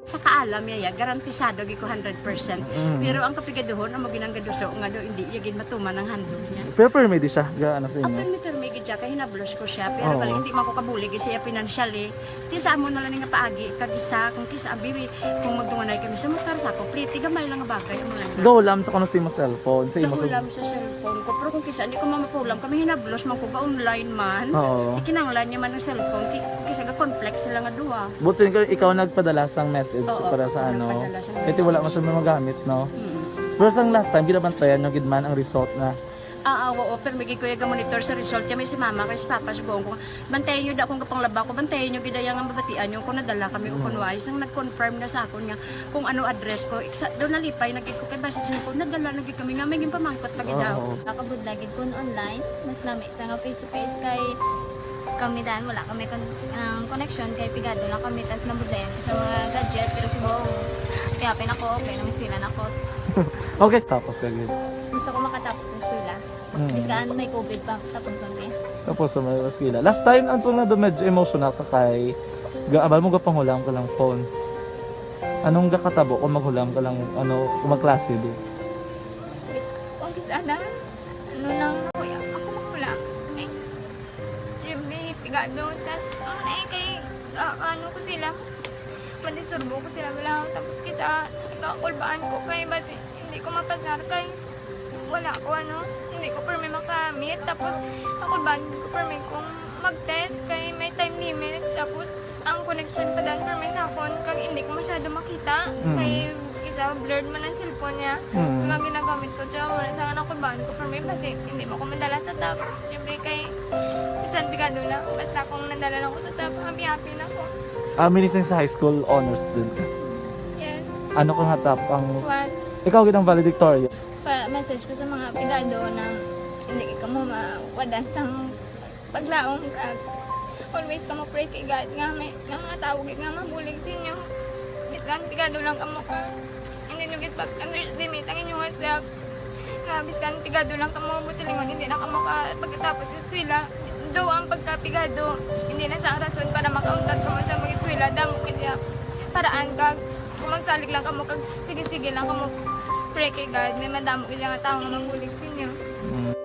Sa kaalam niya, ya, garantisado gid ko hundred percent. Mm. Pero ang kapigaduhon, amo ginang gaduso nga daw hindi iya gid matuman ang handog niya. Pero permi di siya, ga, ano sa inyo? Permi, permi gid siya, kay hinablos ko siya. Pero Oo. Bali, hindi man ko kabulig siya financially. Ti sa amo na lang nga paagi, kag isa, kung kisa, abi, kung magdunganay kami sa motor, sa ako, pliti, gamay lang nga bagay, amo lang. Gahulam sa kuno sa imo cellphone, sa imo sa Gahulam sa cellphone ko, pero kung kisa, hindi ko mamapulam, kami hinablos man ko, ga online man. Oo. Ikinanglan niya man ang cellphone, ti, kung kisa, ga-conflict sila nga duha. But since ikaw nagpadala sang message Oo, para sa ako ano, nagpadala sang kaya ti wala man message. Siya magamit, no? Mm. Pero sang last time, ginabantayan nyo gid man ang result na Ah, ah, oo, pero may gid ko iya ga-monitor sa result. Kaya may si mama, kay si papa, subong ko, "Bantayan nyo da akong gapanglaba ko, bantayan nyo gid ang mabatian nyo kung nadala kami o kung Mm. wala." Sang nag-confirm na sa akon nga kung ano address ko, iksa, daw nalipay na gid ko, kay basi siya ko, nadala na gid kami nga, may ginpamangkot pa gid Oo. daw. Nakabudla gid kun online, mas lami sa nga face to face kay kami dan, wala kami kon-, ang connection kay pigado lang kami, tas nabudlayan ko sa mga gadget, pero subong, kaya pinako, okay, namiskwilan ako. Okay, tapos ka gid. Gusto ko makatapos sa eskwela. Mm. Bisan may covid pa, tapos ang day. Tapos sa may eskwela. Last time, ang tunga doon, medyo emotional ka kay ga-, abal mo gapanghulam ka lang phone. Anong gakatabo kung maghulam ka lang, ano, kung magklase di? Kung kis-, ana, ano nang nahuya, ako manghulam. Ay, every Ano, tas, ano na eh, kay, ah, ano ko sila, madisturbo ko sila, wala. Tapos kita, kakulbaan ko kay basi, hindi ko mapasar kay wala ko, ano, hindi ko permi makamit. Tapos, kakulbaan ko permi kung mag-test kay may time limit. Tapos, ang connection pa dan permi sa akon, kag hindi ko masyado makita. Mm. Kay, isa, blurred man ang cellphone niya. Mm. Nga ginagamit ko, siya, wala sa akin, nakulbaan ko permi, basi, hindi mo ko madala sa top. Siyempre, kay, bisan pigado lang, basta kung nadala lang ko sa top, happy-happy na ko. Ah, minising sa high school, honor student ka? Yes. Ano ka nga top ang One. Ikaw gid ang valedictorian? Pa-message ko sa mga pigado na hindi ka mo mawadan sa paglaom, kag always ka mo pray kay God nga may, nga mga tawo gid nga mabulig sa inyo. Bisan pigado lang kamo ka, hindi nyo gid pag-underestimate ang inyong self. Nga bisan pigado lang kamo, buot silingon, hindi na kamo ka pagkatapos sa eskwela. Though ang pagkapigado, hindi na sa rason para makauntat kamo sa mag-eskwela. Damo gid ya paraan kag kung magsalig lang kamo kag sige-sige lang kamo pray kay God, may madamo gid nga tawo nga mabulig sa inyo. Mm.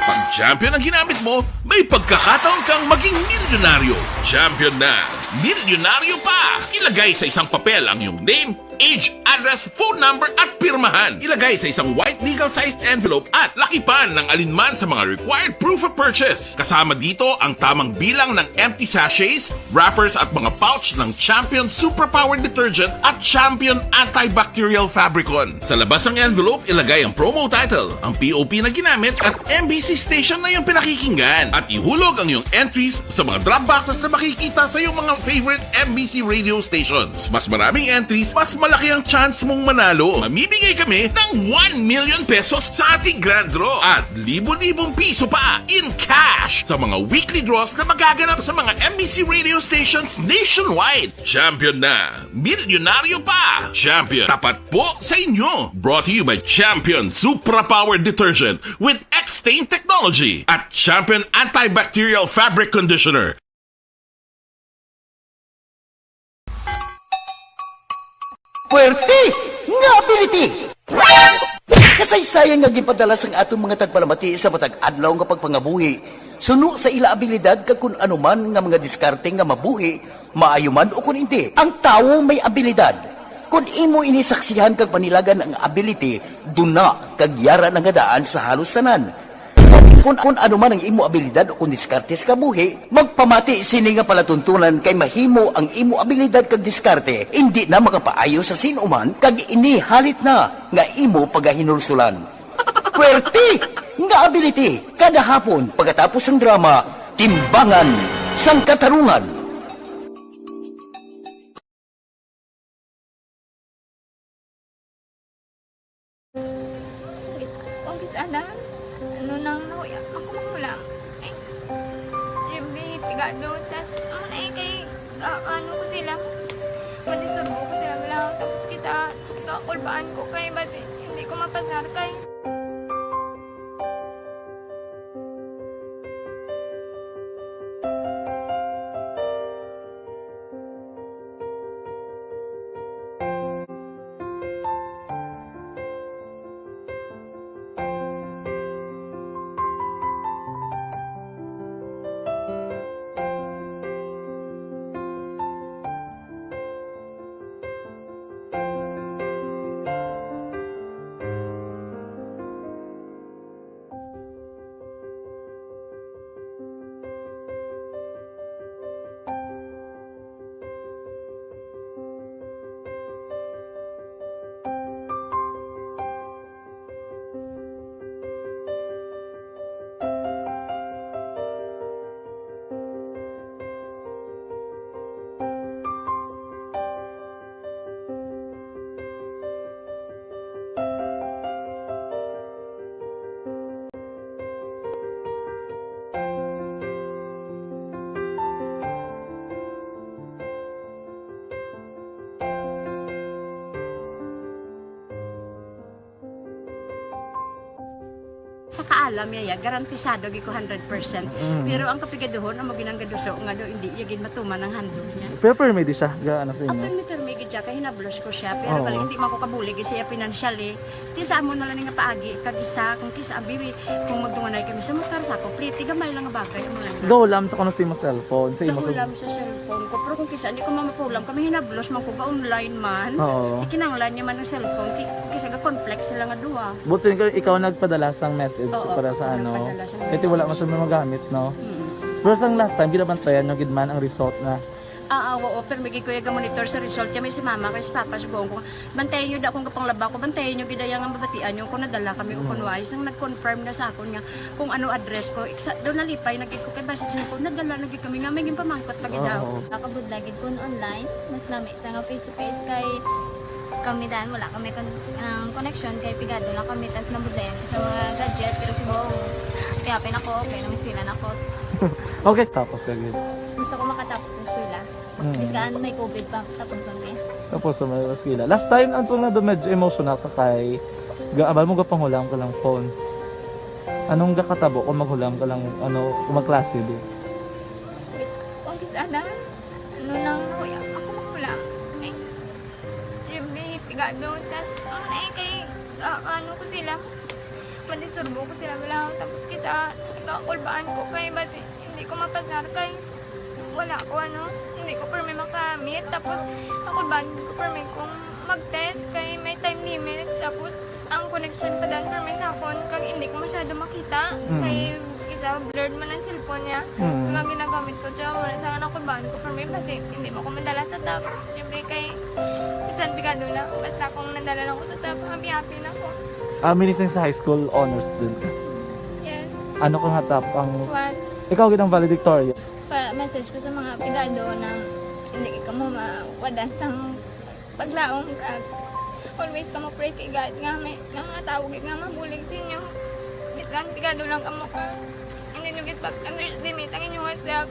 Pag champion ang ginamit mo, may pagkakataon kang maging milyonaryo. Champion na, milyonaryo pa! Ilagay sa isang papel ang iyong name, age, address, phone number, at pirmahan. Ilagay sa isang white legal-sized envelope at lakipan ng alinman sa mga required proof of purchase. Kasama dito ang tamang bilang ng empty sachets, wrappers at mga pouch ng Champion Superpower Detergent at Champion Antibacterial Fabricon. Sa labas ng envelope, ilagay ang promo title, ang P O P na ginamit at M B C station na iyong pinakikinggan. At ihulog ang iyong entries sa mga drop boxes na makikita sa iyong mga favorite M B C radio stations. Mas maraming entries, mas malaki ang chance mong manalo. Mamimigay kami ng one million pesos sa ating grand draw at libo-libong piso pa in cash sa mga weekly draws na magaganap sa mga M B C radio stations nationwide. Champion na! Milyonaryo pa! Champion, tapat po sa inyo! Brought to you by Champion Supra Power Detergent with X-Stain Technology at Champion Antibacterial Fabric Conditioner. Puwerte nga ability! Kasaysayan nga ginpadala sang aton mga tagpalamati sa matag adlaw nga pagpangabuhi, suno sa ila abilidad kag kun ano man nga mga diskarte nga mabuhi, maayo man o kun indi. Ang tawo may abilidad. Kun imo ini saksihan kag panilagan ang ability, duna kag yara na nga daan sa halos tanan. Kun, kun ano man ang imo abilidad o kun diskarte sa kabuhi, magpamati sini nga palatuntunan kay mahimo ang imo abilidad kag diskarte indi na makapaayo sa sin-o man kag ini halit na nga imo pagahinulsulan. Puwerte nga ability kada hapon pagkatapos sang drama, Timbangan sang Katarungan. Kung kis-, kung kis-, ana, ano nang nahuya, ako magulang. Ay, every pigado, tas, ano na eh, kay, ah, ano ko sila, madisturbo ko sila, wala, tapos kita, kakulbaan ko kay, basi, hindi ko mapasar kay. Sa kaalam niya, ya, garantisado gid ko hundred percent. Mm. Pero ang kapigaduhon, amo ginang gaduso nga do, hindi iya gid matuman ang handog niya. Pero permi di siya, ga, ano sa inyo? Permi, permi gid siya, kay hinablos ko siya. Pero Oo. Bali, hindi man ko kabulig siya financially. Ti sa amo na lang nga paagi, kag isa, kung kisa, abi, kung magdunganay kami sa motor, sa ako, pliti, gamay lang nga bagay, amo lang na. Gahulam sa kuno sa imo cellphone, sa imo sa Gahulam sa cellphone ko, pero kung kisa, hindi ko mamapulam, kami hinablos man ko, ga-online man. Oo. Ikinanglan niya man ang cellphone, ti, kisa ga-conflict sila nga duha. But so, ikaw, ikaw nagpadala sang message Oo, para sa ako ano? Nagpadala sang Kaya ti wala man message. Siya magamit, no? Mm. Pero sang last time, ginabantayan nyo gid man ang result na Ah, ah, oo, pero may gikuya ga monitor sa result. Kami si mama, kay si papa, subuon ko. Bantayan nyo da akong kapanglaba ko, bantayan nyo gid ang mabatian nyo kung nadala kami o Mm. kung wais. Nang nag-confirm na sa akon nga kung ano address ko, iksa, doon nalipay na gid ko kay basi sa ko, nadala na gid kami nga may ginpamangkot pa gid Oo. Ako budlay gid kun online, mas lami sa nga face to face kay kami dan wala kami kon-, ang connection kay pigado lang kami tas nabudlayan ko sa mga gadget pero si Bong, kaya pin ako, okay na may eskwela na ako. Okay, tapos ka gid. Gusto ko makatapos sa eskwela. Mm. Biskan may covid pa, tapos ang eh. Tapos sa may eskwela. Last time, ang tunga do medyo emotional ka kay gaabal mo gapanghulam ka lang phone. Anong gakatabo kung maghulam ka lang, ano, kung magklase di? Kung kis-a na, ano lang, nahuya ako maghulam. Ay, yung may pigado, tas, ano na eh, kay, ah, ano ko sila, mandisturbo ko sila, wala, tapos kita, kakulbaan ko kay, basi, hindi ko mapasar kay, wala ko, ano, hindi ko permi makamit, tapos, kakulbaan ko permi kung mag-test kay may time limit, tapos, ang connection pa dan permi sa akon, kag hindi ko masyado makita, Mm. kay isa blurred man ang cellphone niya. Mm. Kag ang ginagamit ko siya, wala sa anak ko, baan ko permi, kasi hindi mo ko madala sa top. Siyempre kay, bisan pigado na, basta kung nadala lang ko sa top, happy-happy na ko. Ah, meaning sa high school, honor student ka? Yes. Ano ka nga top ang One. Ikaw gid ang valedictorian? Pa-message ko sa mga pigado na hindi ka mo mawadan sa paglaom, kag always kamo pray kay God nga may, nga mga tawo gid nga mabulig sa inyo. Bisan pigado lang kamo ka, hindi nyo gid pag-underestimate ang inyong self.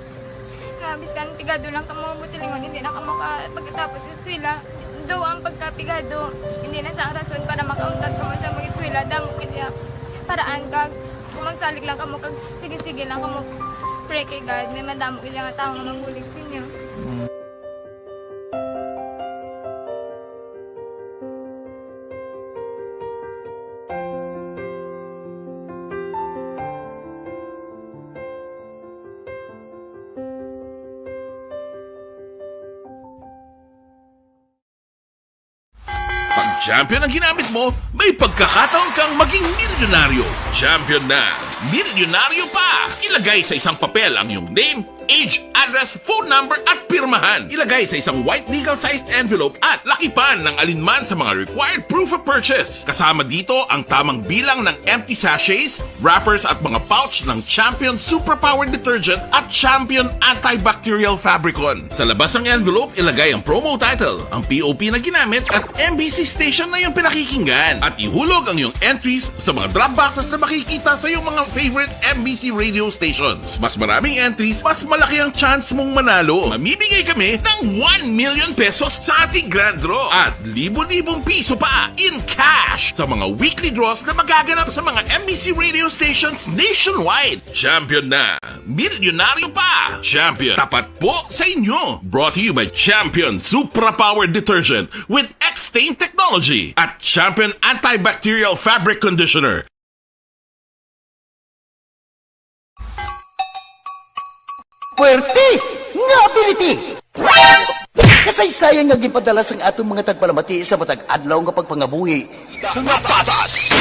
Nga bisan pigado lang kamo, buot silingon, hindi na kamo ka pagkatapos sa eskwela. Daw ang pagkapigado, hindi na sa rason para makauntat kamo sa mag-eskwela. Damo gid ya paraan, kag kung magsalig lang kamo, kag sige-sige lang kamo pray kay God, may madamo gid nga tawo nga mabulig sa inyo. Mm. Pag champion ang ginamit mo, may pagkakataon kang maging milyonaryo. Champion na, milyonaryo pa! Ilagay sa isang papel ang iyong name, age, address, phone number, at pirmahan. Ilagay sa isang white legal-sized envelope at lakipan ng alinman sa mga required proof of purchase. Kasama dito ang tamang bilang ng empty sachets, wrappers, at mga pouch ng Champion Superpower Detergent at Champion Antibacterial Fabricon. Sa labas ng envelope, ilagay ang promo title, ang P O P na ginamit, at M B C station na iyong pinakikinggan. At ihulog ang iyong entries sa mga drop boxes na makikita sa iyong mga favorite M B C radio stations. Mas maraming entries, mas malaki ang chance mong manalo. Mamimigay kami ng one million pesos sa ating grand draw at libo-libong piso pa in cash sa mga weekly draws na magaganap sa mga M B C radio stations nationwide. Champion na! Milyonaryo pa! Champion, tapat po sa inyo! Brought to you by Champion Supra Power Detergent with X-Stain Technology at Champion Antibacterial Fabric Conditioner. Puwerte nga ability! Kasaysayan nga ginpadala sang aton mga tagpalamati sa matag adlaw nga pagpangabuhi. Sa matas!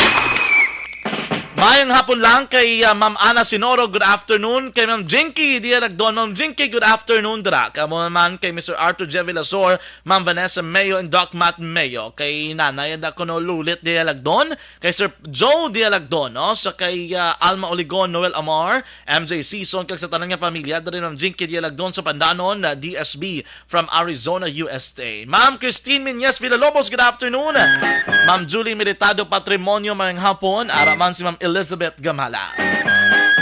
Mayong hapon lang kay, ah, Ma'am Ana Sinoro, good afternoon. Kay Ma'am Jinky Dialagdon, Ma'am Jinky, good afternoon dira. Kamo naman kay Mister Arthur J. Villasor, Ma'am Vanessa Mayo, and Doc Matt Mayo. Kay Nanay Ada Kuno Lulit Dialagdon, kay Sir Joe Dialagdon, no? Sa kay, ah, Alma Oligon, Noel Amar, M J Sison, kag sa tanan nga pamilya, diri Ma'am Jinky Dialagdon sa Pandanon, ah, D S B from Arizona, U S A. Ma'am Christine Miñez Villalobos, good afternoon. Ma'am Julie Militado Patrimonio, mayong hapon. Ara man si Ma'am Elizabeth Gamala.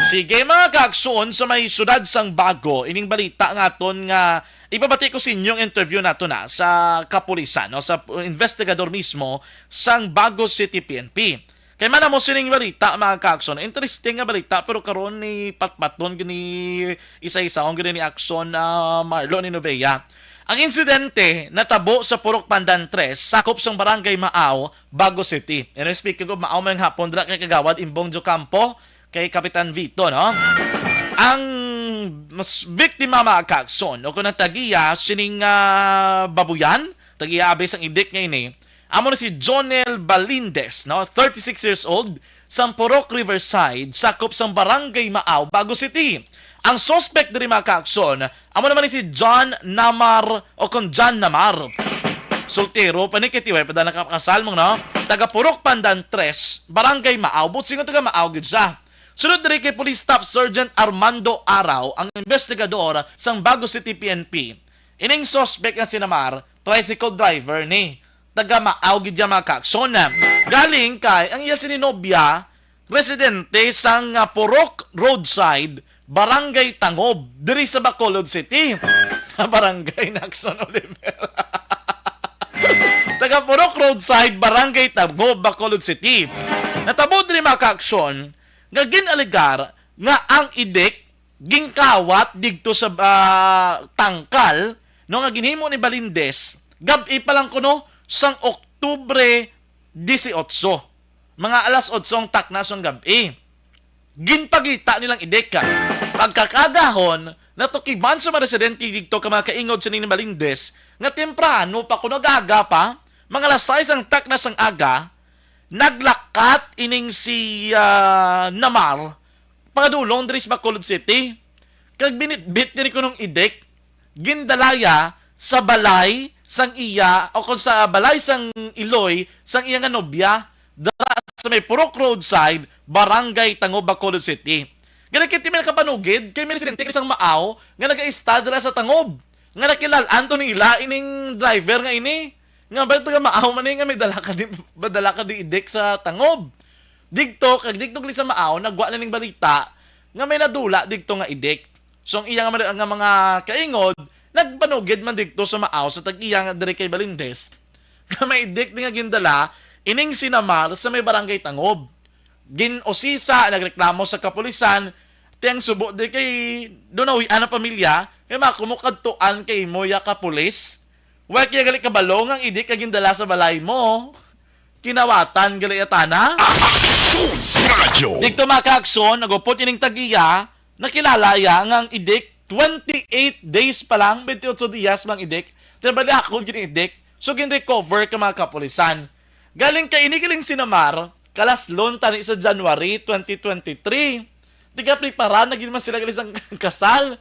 Sige, mga kaagsoon, sa may siyudad sang Bago, ining balita nga aton nga ipabati ko sa inyong interview nato na sa kapulisan, no, sa investigador mismo sang Bago City P N P. Kay man mo sining balita, mga ka-aksyon. Interesting nga balita, pero karon ni patpaton gini isa-isa kung gini ni aksyon, ah, Marlo ni Novea. Ang insidente natabo sa Purok Pandan tres, sakop sang Barangay Maaw, Bago City. And speaking of Maaw, may hapon dira kay Kagawad Imbong Jocampo, kay Kapitan Vito, no? Ang mas biktima, mga ka-aksyon, o kung ang tagiya sining, ah, babuyan, tagiya abi sang idik nga ini, amo na si Jonel Balindez, no? Thirty-six years old, sang Purok Riverside, sakop sang Barangay Maaw, Bago City. Ang suspect diri, mga ka-aksyon, amo naman ni si John Namar o kung John Namar. Soltero pa ni, kay tiway pa da nakapakasal, mga, no? Taga Purok Pandan tres, Barangay Maaw. Buot silingon, taga Maaw gid siya. Sunod diri kay Police Staff Sergeant Armando Araw, ang investigador sang Bago City P N P. Ining suspect nga si Namar, tricycle driver ni. Taga Maaw gid ya, mga ka-aksyon. Galing kay ang iya sini nobya, residente sang, ah, Purok Roadside, Barangay Tangob, diri sa Bacolod City. Barangay Naxon Oliver. Taga Purok Roadside, Barangay Tangob, Bacolod City. Natabo diri, mga ka-aksyon, nga gin-alegar nga ang idik ginkawat didto sa, ah, tangkal, no, nga ginhimo ni Balindez, gab-i pa lang kuno sang Oktubre dieciocho, mga alas otso ang takna sang gab-i. Ginpakita nilang idik. Pagkakaagahon, natukiban sa mga residente didto kag mga kaingod sini ni Balindez nga temprano pa kuno, aga-aga pa, mga alas sais ang takna sang aga, naglakat ining si, ah, Namar padulong diri sa Bacolod City. Kag binitbit diri kunong idik, gindala ya sa balay sang iya, o kung sa balay sang iloy sang iya nga nobya, dira sa may Purok Roadside, Barangay Tangob, Bacolod City. Gani, kay ti may nakapanugid, kay may residente sang Maaw nga nagaista dira sa Tangob, nga nakilal-an to nila ining driver nga ini. Nga ba, taga Maaw man ni, nga may dala ka di, madala ka di idik sa Tangob. Didto, kag didto gali sa Maaw, nagwa na ning balita nga may nadula didto nga idik. So, ang iya nga, nga mga kaingod, nagpanugid man didto sa Maaw sa tag-iya nga diri kay Balindez, nga may idik di nga gindala ining si Namar sa may Barangay Tangob. Gin-usisa, nagreklamo sa kapulisan, ti ang subo di kay do nahuy-an ang pamilya, kay makumukadtuan kay mo ya kapulis. Wa kaya gali kabalo nga ang idik nga gindala sa balay mo, kinawatan gali ya tana? Aksyon Radyo. Didto, mga ka-aksyon, nagupod ining tag-iya, nakilala ya nga ang idik, twenty-eight days pa lang, twenty-eight dias mang idik, ti bali ako gini idik, so gin-recover ka mga kapulisan. Galing kay ini galing si Namar, kalaslon tani sa January twenty twenty-three. Di ka prepara na gid man sila gali sang kasal.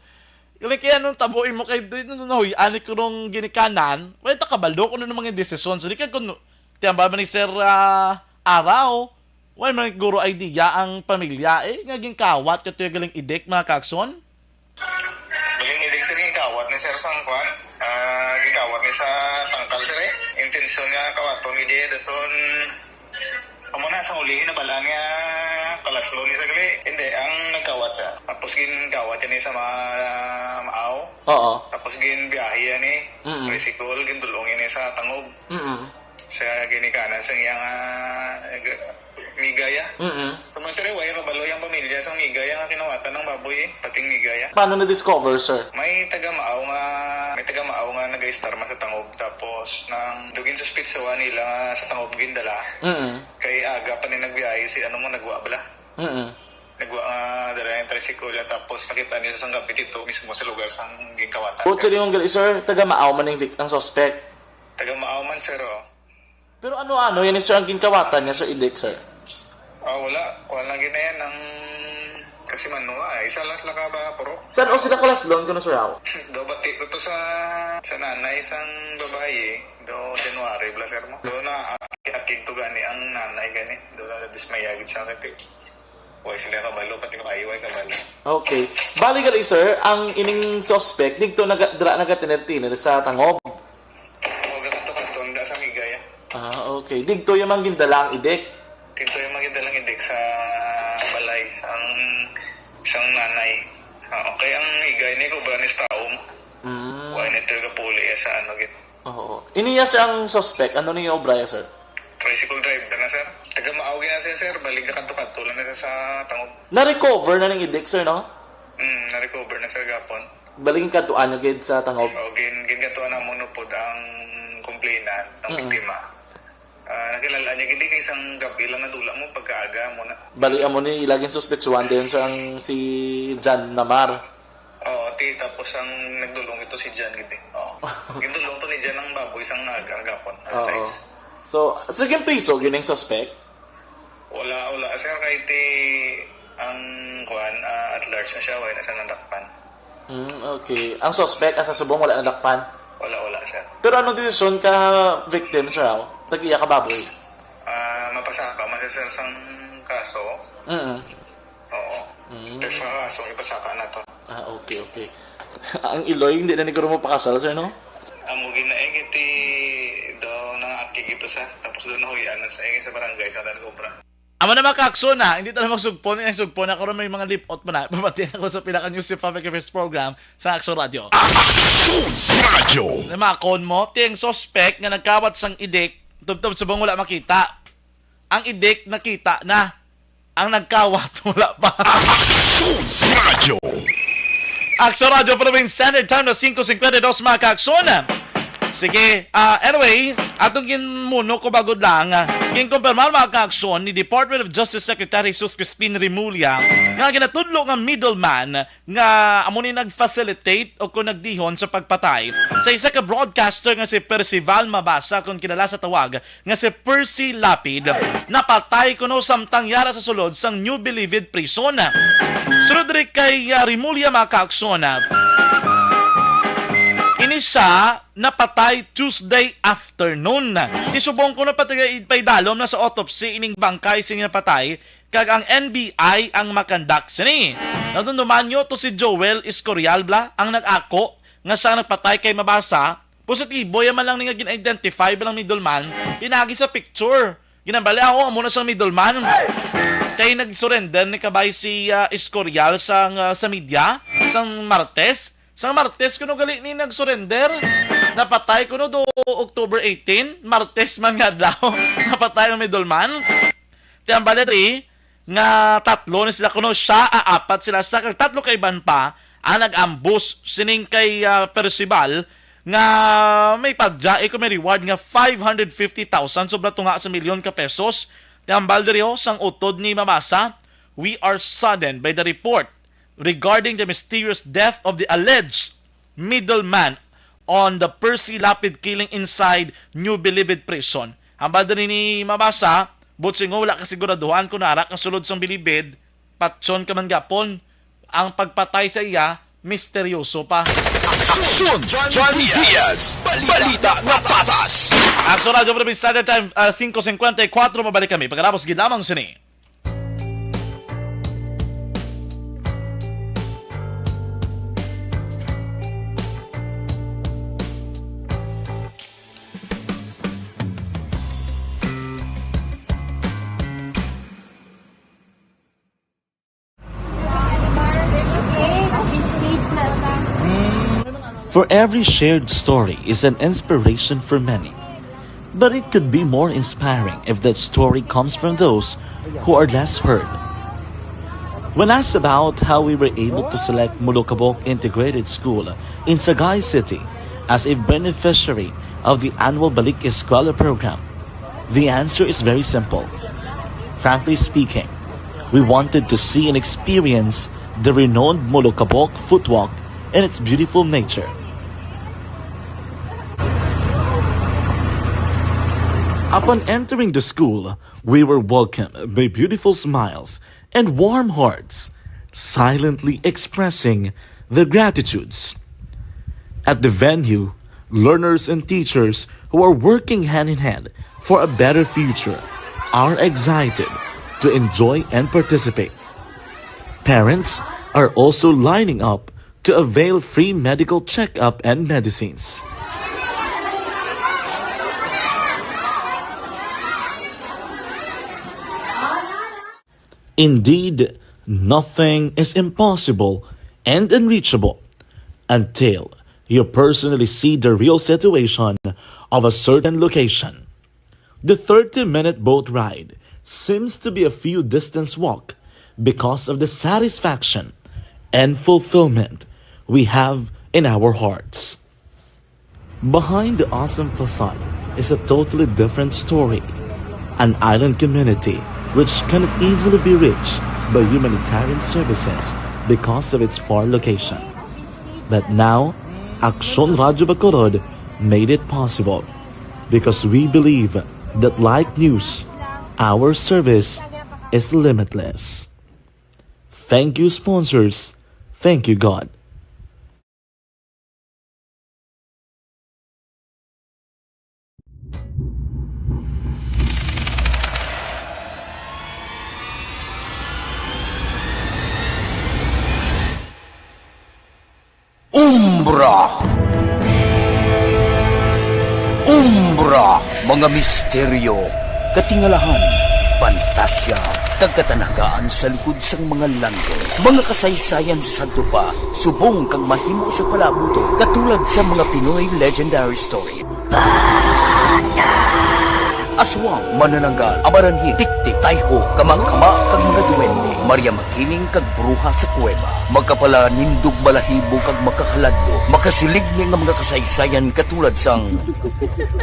Gali kay anong tabo imo kay di no nahuy-an ni kurong ginikanan. Wala ta kabalo kung ano mga desisyon. So di ka kun tiamba man ni Sir, ah, Araw, wala man guro idea ang pamilya eh nga ginkawat ka tuyo galing idik, mga kagson. Galing idik sir, ginkawat ni sir sang kwan. Ah, ginkawat ni sa tangkal sir eh. Intensyon nga kawaton ni di dason. Amo na, sa uli, nabalaan nga kalaslon ni sa gali. Hindi, ang nagkawat siya. Tapos ginkawat niya ni sa mga maaw. Oo. Tapos ginbiyahe yan eh. Mm-mm. Tricycle, gindulong yan eh sa Tangob. Mm-mm. Sa ginikanan sa iyang, ah, g-, migay, ah. Mm-mm. Tama, sir, eh, wala kabalo yung pamilya sa migay, ang kinawatan ng baboy eh. Pating migay, ah. Paano na-discover, sir? May taga-maaw nga, may taga-maaw nga nag-istar man sa Tangob. Tapos, nang dugin suspitsawan nila nga sa Tangob gindala. Mm-mm. Kay aga pa ni nagbiyahe si ano mo, nagwa bala. Mm-mm. Nagwa nga dala yung tricycle, tapos nakita niya sa gab-i dito mismo sa lugar sa ginkawatan. Bukod sa limong gali, sir, taga-maaw man yung vic-, ang suspect? Taga-maaw man, sir, oh. Pero ano-ano yan, sir, ang ginkawatan niya, sir, idik, sir? Ah, wala. Wala lang gina yan ang kasi manuwa. Isa lang sila ka ba, purok? Saan o sila kalaslon ko na, sir, ako? Do, bati ko to sa, sa nanay sang babayi. Do, January, bala, sir, mo. Do na, akig to gani ang nanay gani. Do na, dismaya gid siya kay. Wala sila kabalo, pati ko ay, wala kabalo. Okay. Bali gali, sir, ang ining suspect, dito naga-, dra nagatiner-tiner sa Tangob. O, gakato-kato, da sa Migay, ah. Ah, okay. Dito yung mang gindala ang idik? Dito yung mang gindala ang idik sa balay, sa ang, sa ang nanay. Ah, okay, ang igay ni Cobra ni sa taong. Mm. Wala ni talaga puli, eh, sa ano, git. Oo. Iniya, sir, ang suspect. Ano niya obra, sir? Tricycle driver na, sir. Taga Maao gid na siya, sir. Bali, kadto-kadto lang na siya sa Tangub. Na-recover na ning idik, sir, no? Hmm, na-recover na, sir, gapon. Bali, ginkadtuan nyo gid sa Tangub? O, gin-, ginkadtuan namon upod ang complainant, ang Mm. biktima. Ah, nakilala niya gid kay isang gabi lang nadula mo pagkaaga mo na. Bali, amo ni ila ginsuspetsuhan din, sir, ang si Jan Namar. Oo, ti, tapos ang nagdulong ito si Jan gid eh. Oo. Gindulong to ni Jan ang baboy sang aga, gapon, alas Oo. sais. So, sige, priso, yun ang suspect? Wala, wala, sir, kay ti ang kuan, ah, at large na siya, wala na siya nadakpan. Hmm, okay. Ang suspect, asa subong, wala nadakpan? Wala, wala, sir. Pero anong desisyon ka victim, sir, aw? Tag-iya ka baboy? Ah, mapasaka man siya, sir, sang kaso. Mm. Oo. Mm. Pero sa kaso, ipasaka na to. Ah, okay, okay. Ang Iloy, hindi na ni guro mo pakasal, sir, no? Amo gid na eh, kay ti daw nangakig ito sa, tapos doon nahuyan na sa, eh, sa barangay, sa Tanlobra. Amo na, mga kaakson, ha? Hindi tayo magsugpon, eh, sugpon ako rin, may mga lipot pa na. Pamatian ako sa pila ka news sa Public Affairs Program sa Action Radio. Action Radio. Namakon mo, ti ang suspect nga nagkawat sang idik, tubtob subong wala makita. Ang idik nakita na. Ang nagkawat, wala pa. Action Radio. Action Radio Philippine Standard Time na singko cincuenta y dos, mga kaakson. Sige, ah, anyway, atong ginmuno ko bagod lang, ah, ginkumpirmar, mga kaakson, ni Department of Justice Secretary Jesus Crispin Remulla nga ginatudlo nga middleman nga amo ni nag-facilitate o kung nagdihon sa pagpatay sa isa ka broadcaster nga si Percival Mabasa, kung kilala sa tawag nga si Percy Lapid, napatay kuno samtang yara sa sulod sang New Bilibid Prison. Sunod diri kay, ah, Remulla, mga kaakson, ah, ini siya napatay Tuesday afternoon. Ti subong kuno patay, paidalom na sa autopsy ining bangkay sini napatay, kag ang N B I ang makandak sini. Nadumduman nyo to si Joel Escorial bala ang nag-ako nga siya nagpatay kay Mabasa. Positibo ya man lang ni nga gin-identify bilang middleman. Pinagi sa picture. Ginambali ako, amo na sang middleman. Kay nag-surrender ni kabay si, ah, Escorial sang, ah, sa media, sang Martes. Sang Martes kuno gali ni nag-surrender. Napatay kuno do October eighteen. Martes man nga adlaw. Napatay ang middleman. Ti ang bali diri nga tatlo ni sila kuno, siya, ah, apat sila, siya kag tatlo ka iban pa ang nag-ambus sining kay, ah, Percival nga may pagjae ko, may reward nga five hundred fifty thousand, sobra tunga sa milyon ka pesos. Ti ang bali diri, oh, sang utod ni Mabasa, "We are saddened by the report regarding the mysterious death of the alleged middleman on the Percy Lapid killing inside New Bilibid Prison." Hambal diri ni Mabasa, buot silingon, wala kasiguraduhan kung naara ka sulod sang bilibid, patyon ka man gapon. Ang pagpatay sa iya, misteryoso pa. Aksyon, Johnny Diaz, balita nga patas. Aksyon Radyo Provincial Time, ah, singko cincuenta y cuatro, mabalik kami pagkatapos gid lamang sini. For every shared story is an inspiration for many. But it could be more inspiring if that story comes from those who are less heard. When asked about how we were able to select Molokabok Integrated School in Sagay City as a beneficiary of the annual Balik Eskwela program, the answer is very simple. Frankly speaking, we wanted to see and experience the renowned Molokabok Footwalk and its beautiful nature. Upon entering the school, we were welcomed by beautiful smiles and warm hearts, silently expressing their gratitudes. At the venue, learners and teachers who are working hand in hand for a better future are excited to enjoy and participate. Parents are also lining up to avail free medical checkup and medicines. Indeed, nothing is impossible and unreachable until you personally see the real situation of a certain location. The thirty-minute boat ride seems to be a few distance walk because of the satisfaction and fulfillment we have in our hearts. Behind the awesome facade is a totally different story. An island community which cannot easily be reached by humanitarian services because of its far location. But now, Aksyon Radyo Bacolod made it possible because we believe that, like news, our service is limitless. Thank you, sponsors. Thank you, God. Umbra. Umbra, mga misteryo, katingalahan, pantasya, kag katanagaan sa likod sang mga langit. Mga kasaysayan sa sadto pa, subong kag mahimo sa palabuton, katulad sa mga Pinoy legendary story. Aswang, manananggal, amaranhil, tiktik, tayho, kamangkama, kag mga duwende. Maria Makiling kag bruha sa kuweba. Makapalanindog balahibo kag makahaladlo. Makasiligni nga mga kasaysayan katulad sang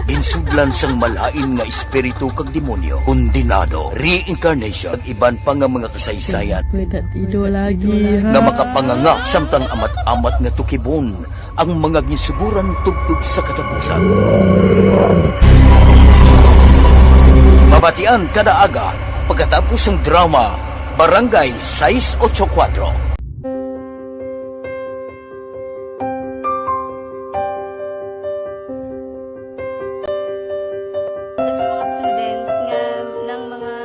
ginsudlan sang malain nga espiritu kag demonyo, kondenado, reincarnation, kag iban pa nga mga kasaysayan May tatido lagi, ha? nga makapanganga samtang amat-amat nga tukibon ang mga ginsuguran tubtob sa katapusan. Mabatian kada aga pagkatapos sang drama Barangay sais ocho kuwatro. Sa mga students nga nang mga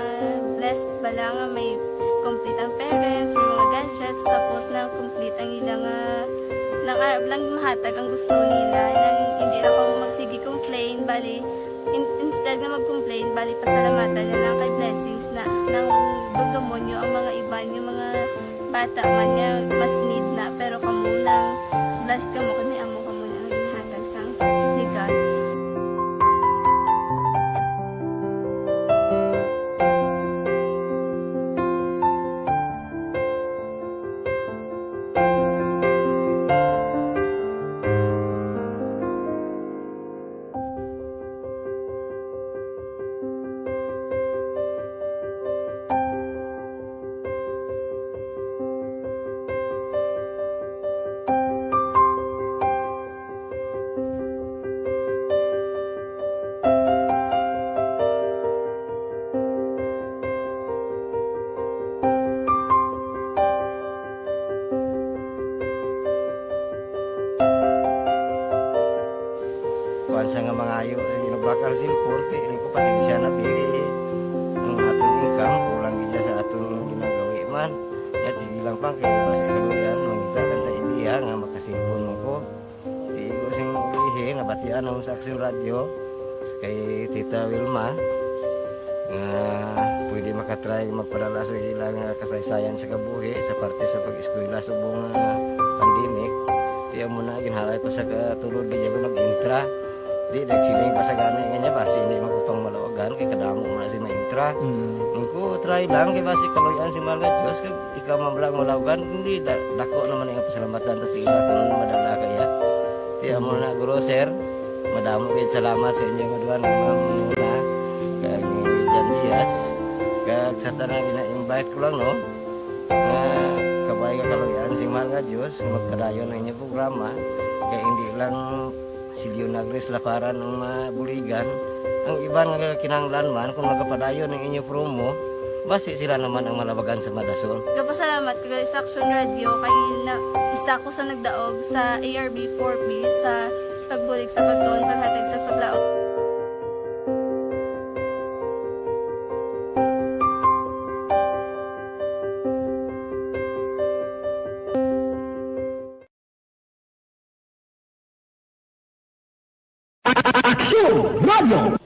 blessed bala nga may complete ang parents, may mga gadgets, tapos na complete ang ila nga nang arab lang mahatag ang gusto nila, nang hindi na kamo magsige complain, bali, in-, instead nga mag-complain, bali, pasalamatan na lang kay blessings na nang dumdumonyo ang mga iban, yung mga bata man nga mas need na, pero kamo nang blessed kamo kay may amo kamo na nga ginhatag sang ni God. Kuwan siya nga mangayo sa ginabakal cellphone, kay ini ko pasensya na, pili ang aton income, kulang gid sa aton ginagawi man. Yat, sige lang pang, kay basi kaluyan, mangita lang ta idea nga makasilpon mo ko. Tigo sing ulihi, nabatian ang sa Aksyon Radyo, kay Tita Wilma, nga pwede makatry magpadala sa ilang, ah, kasaysayan sa kabuhi sa parte sa pag-eskwela subong nga pandemic. Tiyan mo na, ginhalay ko sa katulod, di ako nag-intra. Di, nagsiling pa sa gani nga niya, basi hindi man ko pang malawagan, kay kadamo mo na si maintra. Mm. Ang ko, try lang, kay basi kaluyan si mahal nga Diyos, kag ikaw man lang malawagan, hindi, da-, dako naman ang pasalamatan ta sa ila kung ano madala kaya. Tiyan mo na, guro, sir, madamo kayo salamat sa inyo nga duha nga mga muna, kag ni Jan Diaz, kag sa tanan, ina-invite ko lang, no? Nga kabay nga kaluyan si mahal nga Diyos, magpadayon ang inyong programa, kay hindi lang si Leonagris Laparan ang mabuligan, ang iban nga kinahanglan man, kung magapadayon ang inyo promo, basi sila naman ang malabagan sa madason. Gapasalamat ko gali sa Aksyon Radyo kay na, isa ko sa nagdaog sa A R B four B sa pagbulig sa pagtuon, paghatag sa paglaom. Aksyon Radyo!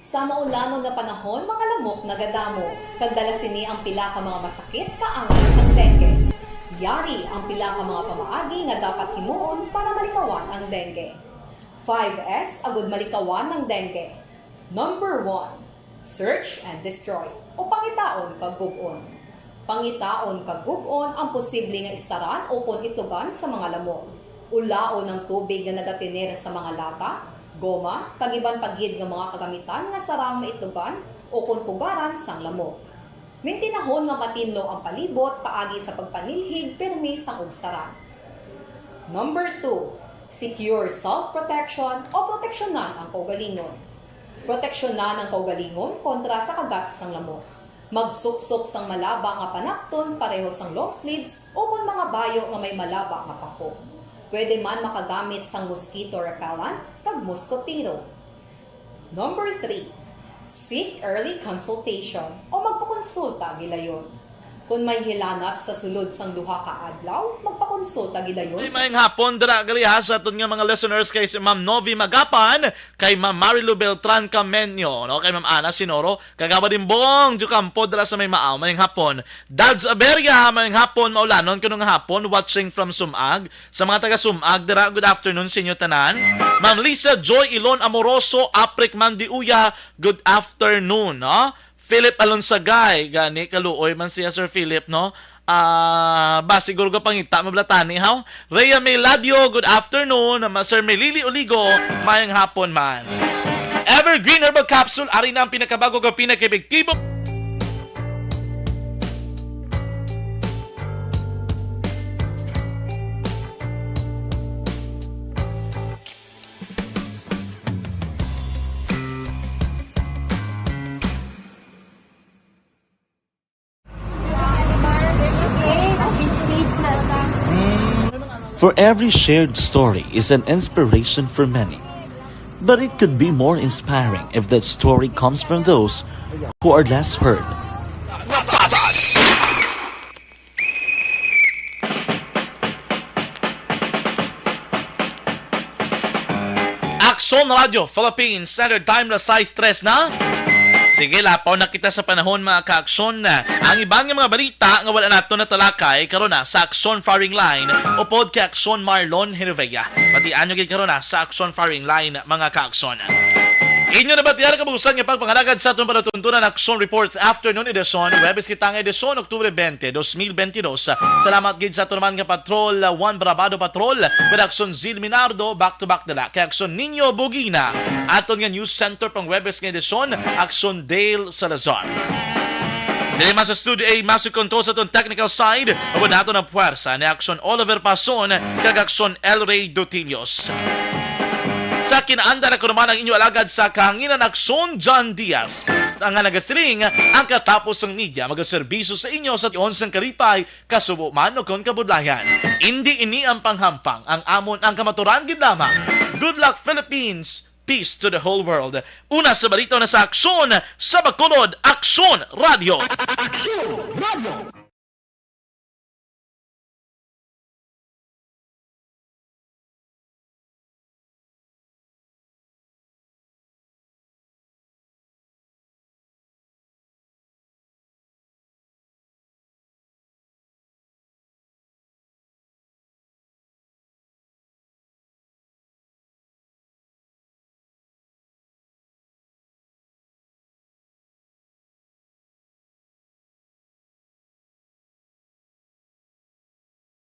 Sa maulangon nga panahon, mga lamok nagadamo, kag dala sini ang pila ka mga masakit ka angas sang dengue. Yari ang pila ka mga pamaagi nga dapat himuon para malikawan ang dengue. Five S agud malikawan ang dengue. Number one, Search and destroy, o pangitaon kag gub-on. Pangitaon kag gub-on ang posible nga istaran ukon itugan sa mga lamok. Ulaon ang tubig nga nagatener sa mga lata, goma, kag iban pa gid nga mga kagamitan nga sarang maitugan ukon pugaran sang lamok. Mintinahon nga matinlo ang palibot paagi sa pagpanilhig pirmi sang ugsaran. Number two, secure self-protection o proteksyonan ang kaugalingon. Proteksyonan ang kaugalingon kontra sa kagat sang lamok. Magsuksok sang malaba nga panapton pareho sang long sleeves ukon mga bayo nga may malaba nga pako. Pwede man makagamit sang mosquito repellent kag moskotero. Number three, seek early consultation o magpakonsulta gilayon. Kung may hilanat sa sulod sang duha ka adlaw, magpakonsulta gilayon. Ay, maayong hapon dira gali ha sa aton nga mga listeners, kay si Ma'am Novi Magapan, kay Ma'am Marilu Beltran Camenyo, no, kay Ma'am Ana Sinoro, kag Awa Dimbong Diocampo dira sa may Maaw. Maayong hapon. Dads Aberia, maayong hapon, maulanon kuno nga hapon, watching from Sumag. Sa mga taga Sumag dira, good afternoon sa inyo tanan. Ma'am Lisa Joy Ilon Amoroso, Aprik Mandiuya, good afternoon, no? Philip Alonsagay, gani kaluoy man siya, Sir Philip, no? Ah, ba siguro ka pangita mablatani, haw? Rhea May Ladio, good afternoon. Ma Sir Melili Oligo, maayong hapon man. Evergreen Herbal Capsule, ari na ang pinakabago kag pinakaepektibo. For every shared story is an inspiration for many. But it could be more inspiring if that story comes from those who are less heard. Aksyon Radio Philippines, Standard Time na sais tres na. Sige, lapaw na kita sa panahon, mga ka-aksyon. Ang iban nga mga balita nga wala nato natalakay karon na sa Aksyon Firing Line upod kay Aksyon Marlon Genovea. Batian nyo gid karon na sa Aksyon Firing Line, mga ka-aksyon. Inyo nabatian ang kabuusan nga pagpangalagad sa aton palatuntunan Aksyon Reports Afternoon Edition, Huwebes kita nga edisyon, Oktubre twenty, dos mil twenty-dos. Salamat gid sa aton naman nga patrol, uh, Juan Brabado Patrol, kag Aksyon Zil Minardo, back to back nila kay Aksyon Nino Bugina. Aton nga news center pang Huwebes nga edisyon, Aksyon Dale Salazar. Diri man sa Studio A, Master Control sa aton technical side, ug nato ang puwersa ni Aksyon Oliver Pason kag Aksyon El Rey Dutilios. Sa kinaanda na kuno man ang inyo alagad sa kahanginan, Aksyon John Diaz, nga nagasiling, ang katapos sang media magaserbisyo sa inyo sa tion sang kalipay, kasubo man o kon kabudlayan. Indi ini ang panghampang, ang amon ang kamaturan gid lamang. Good luck, Philippines! Peace to the whole world. Una sa balita, una sa aksyon, sa Bacolod, Aksyon Radio. Aksyon Radio.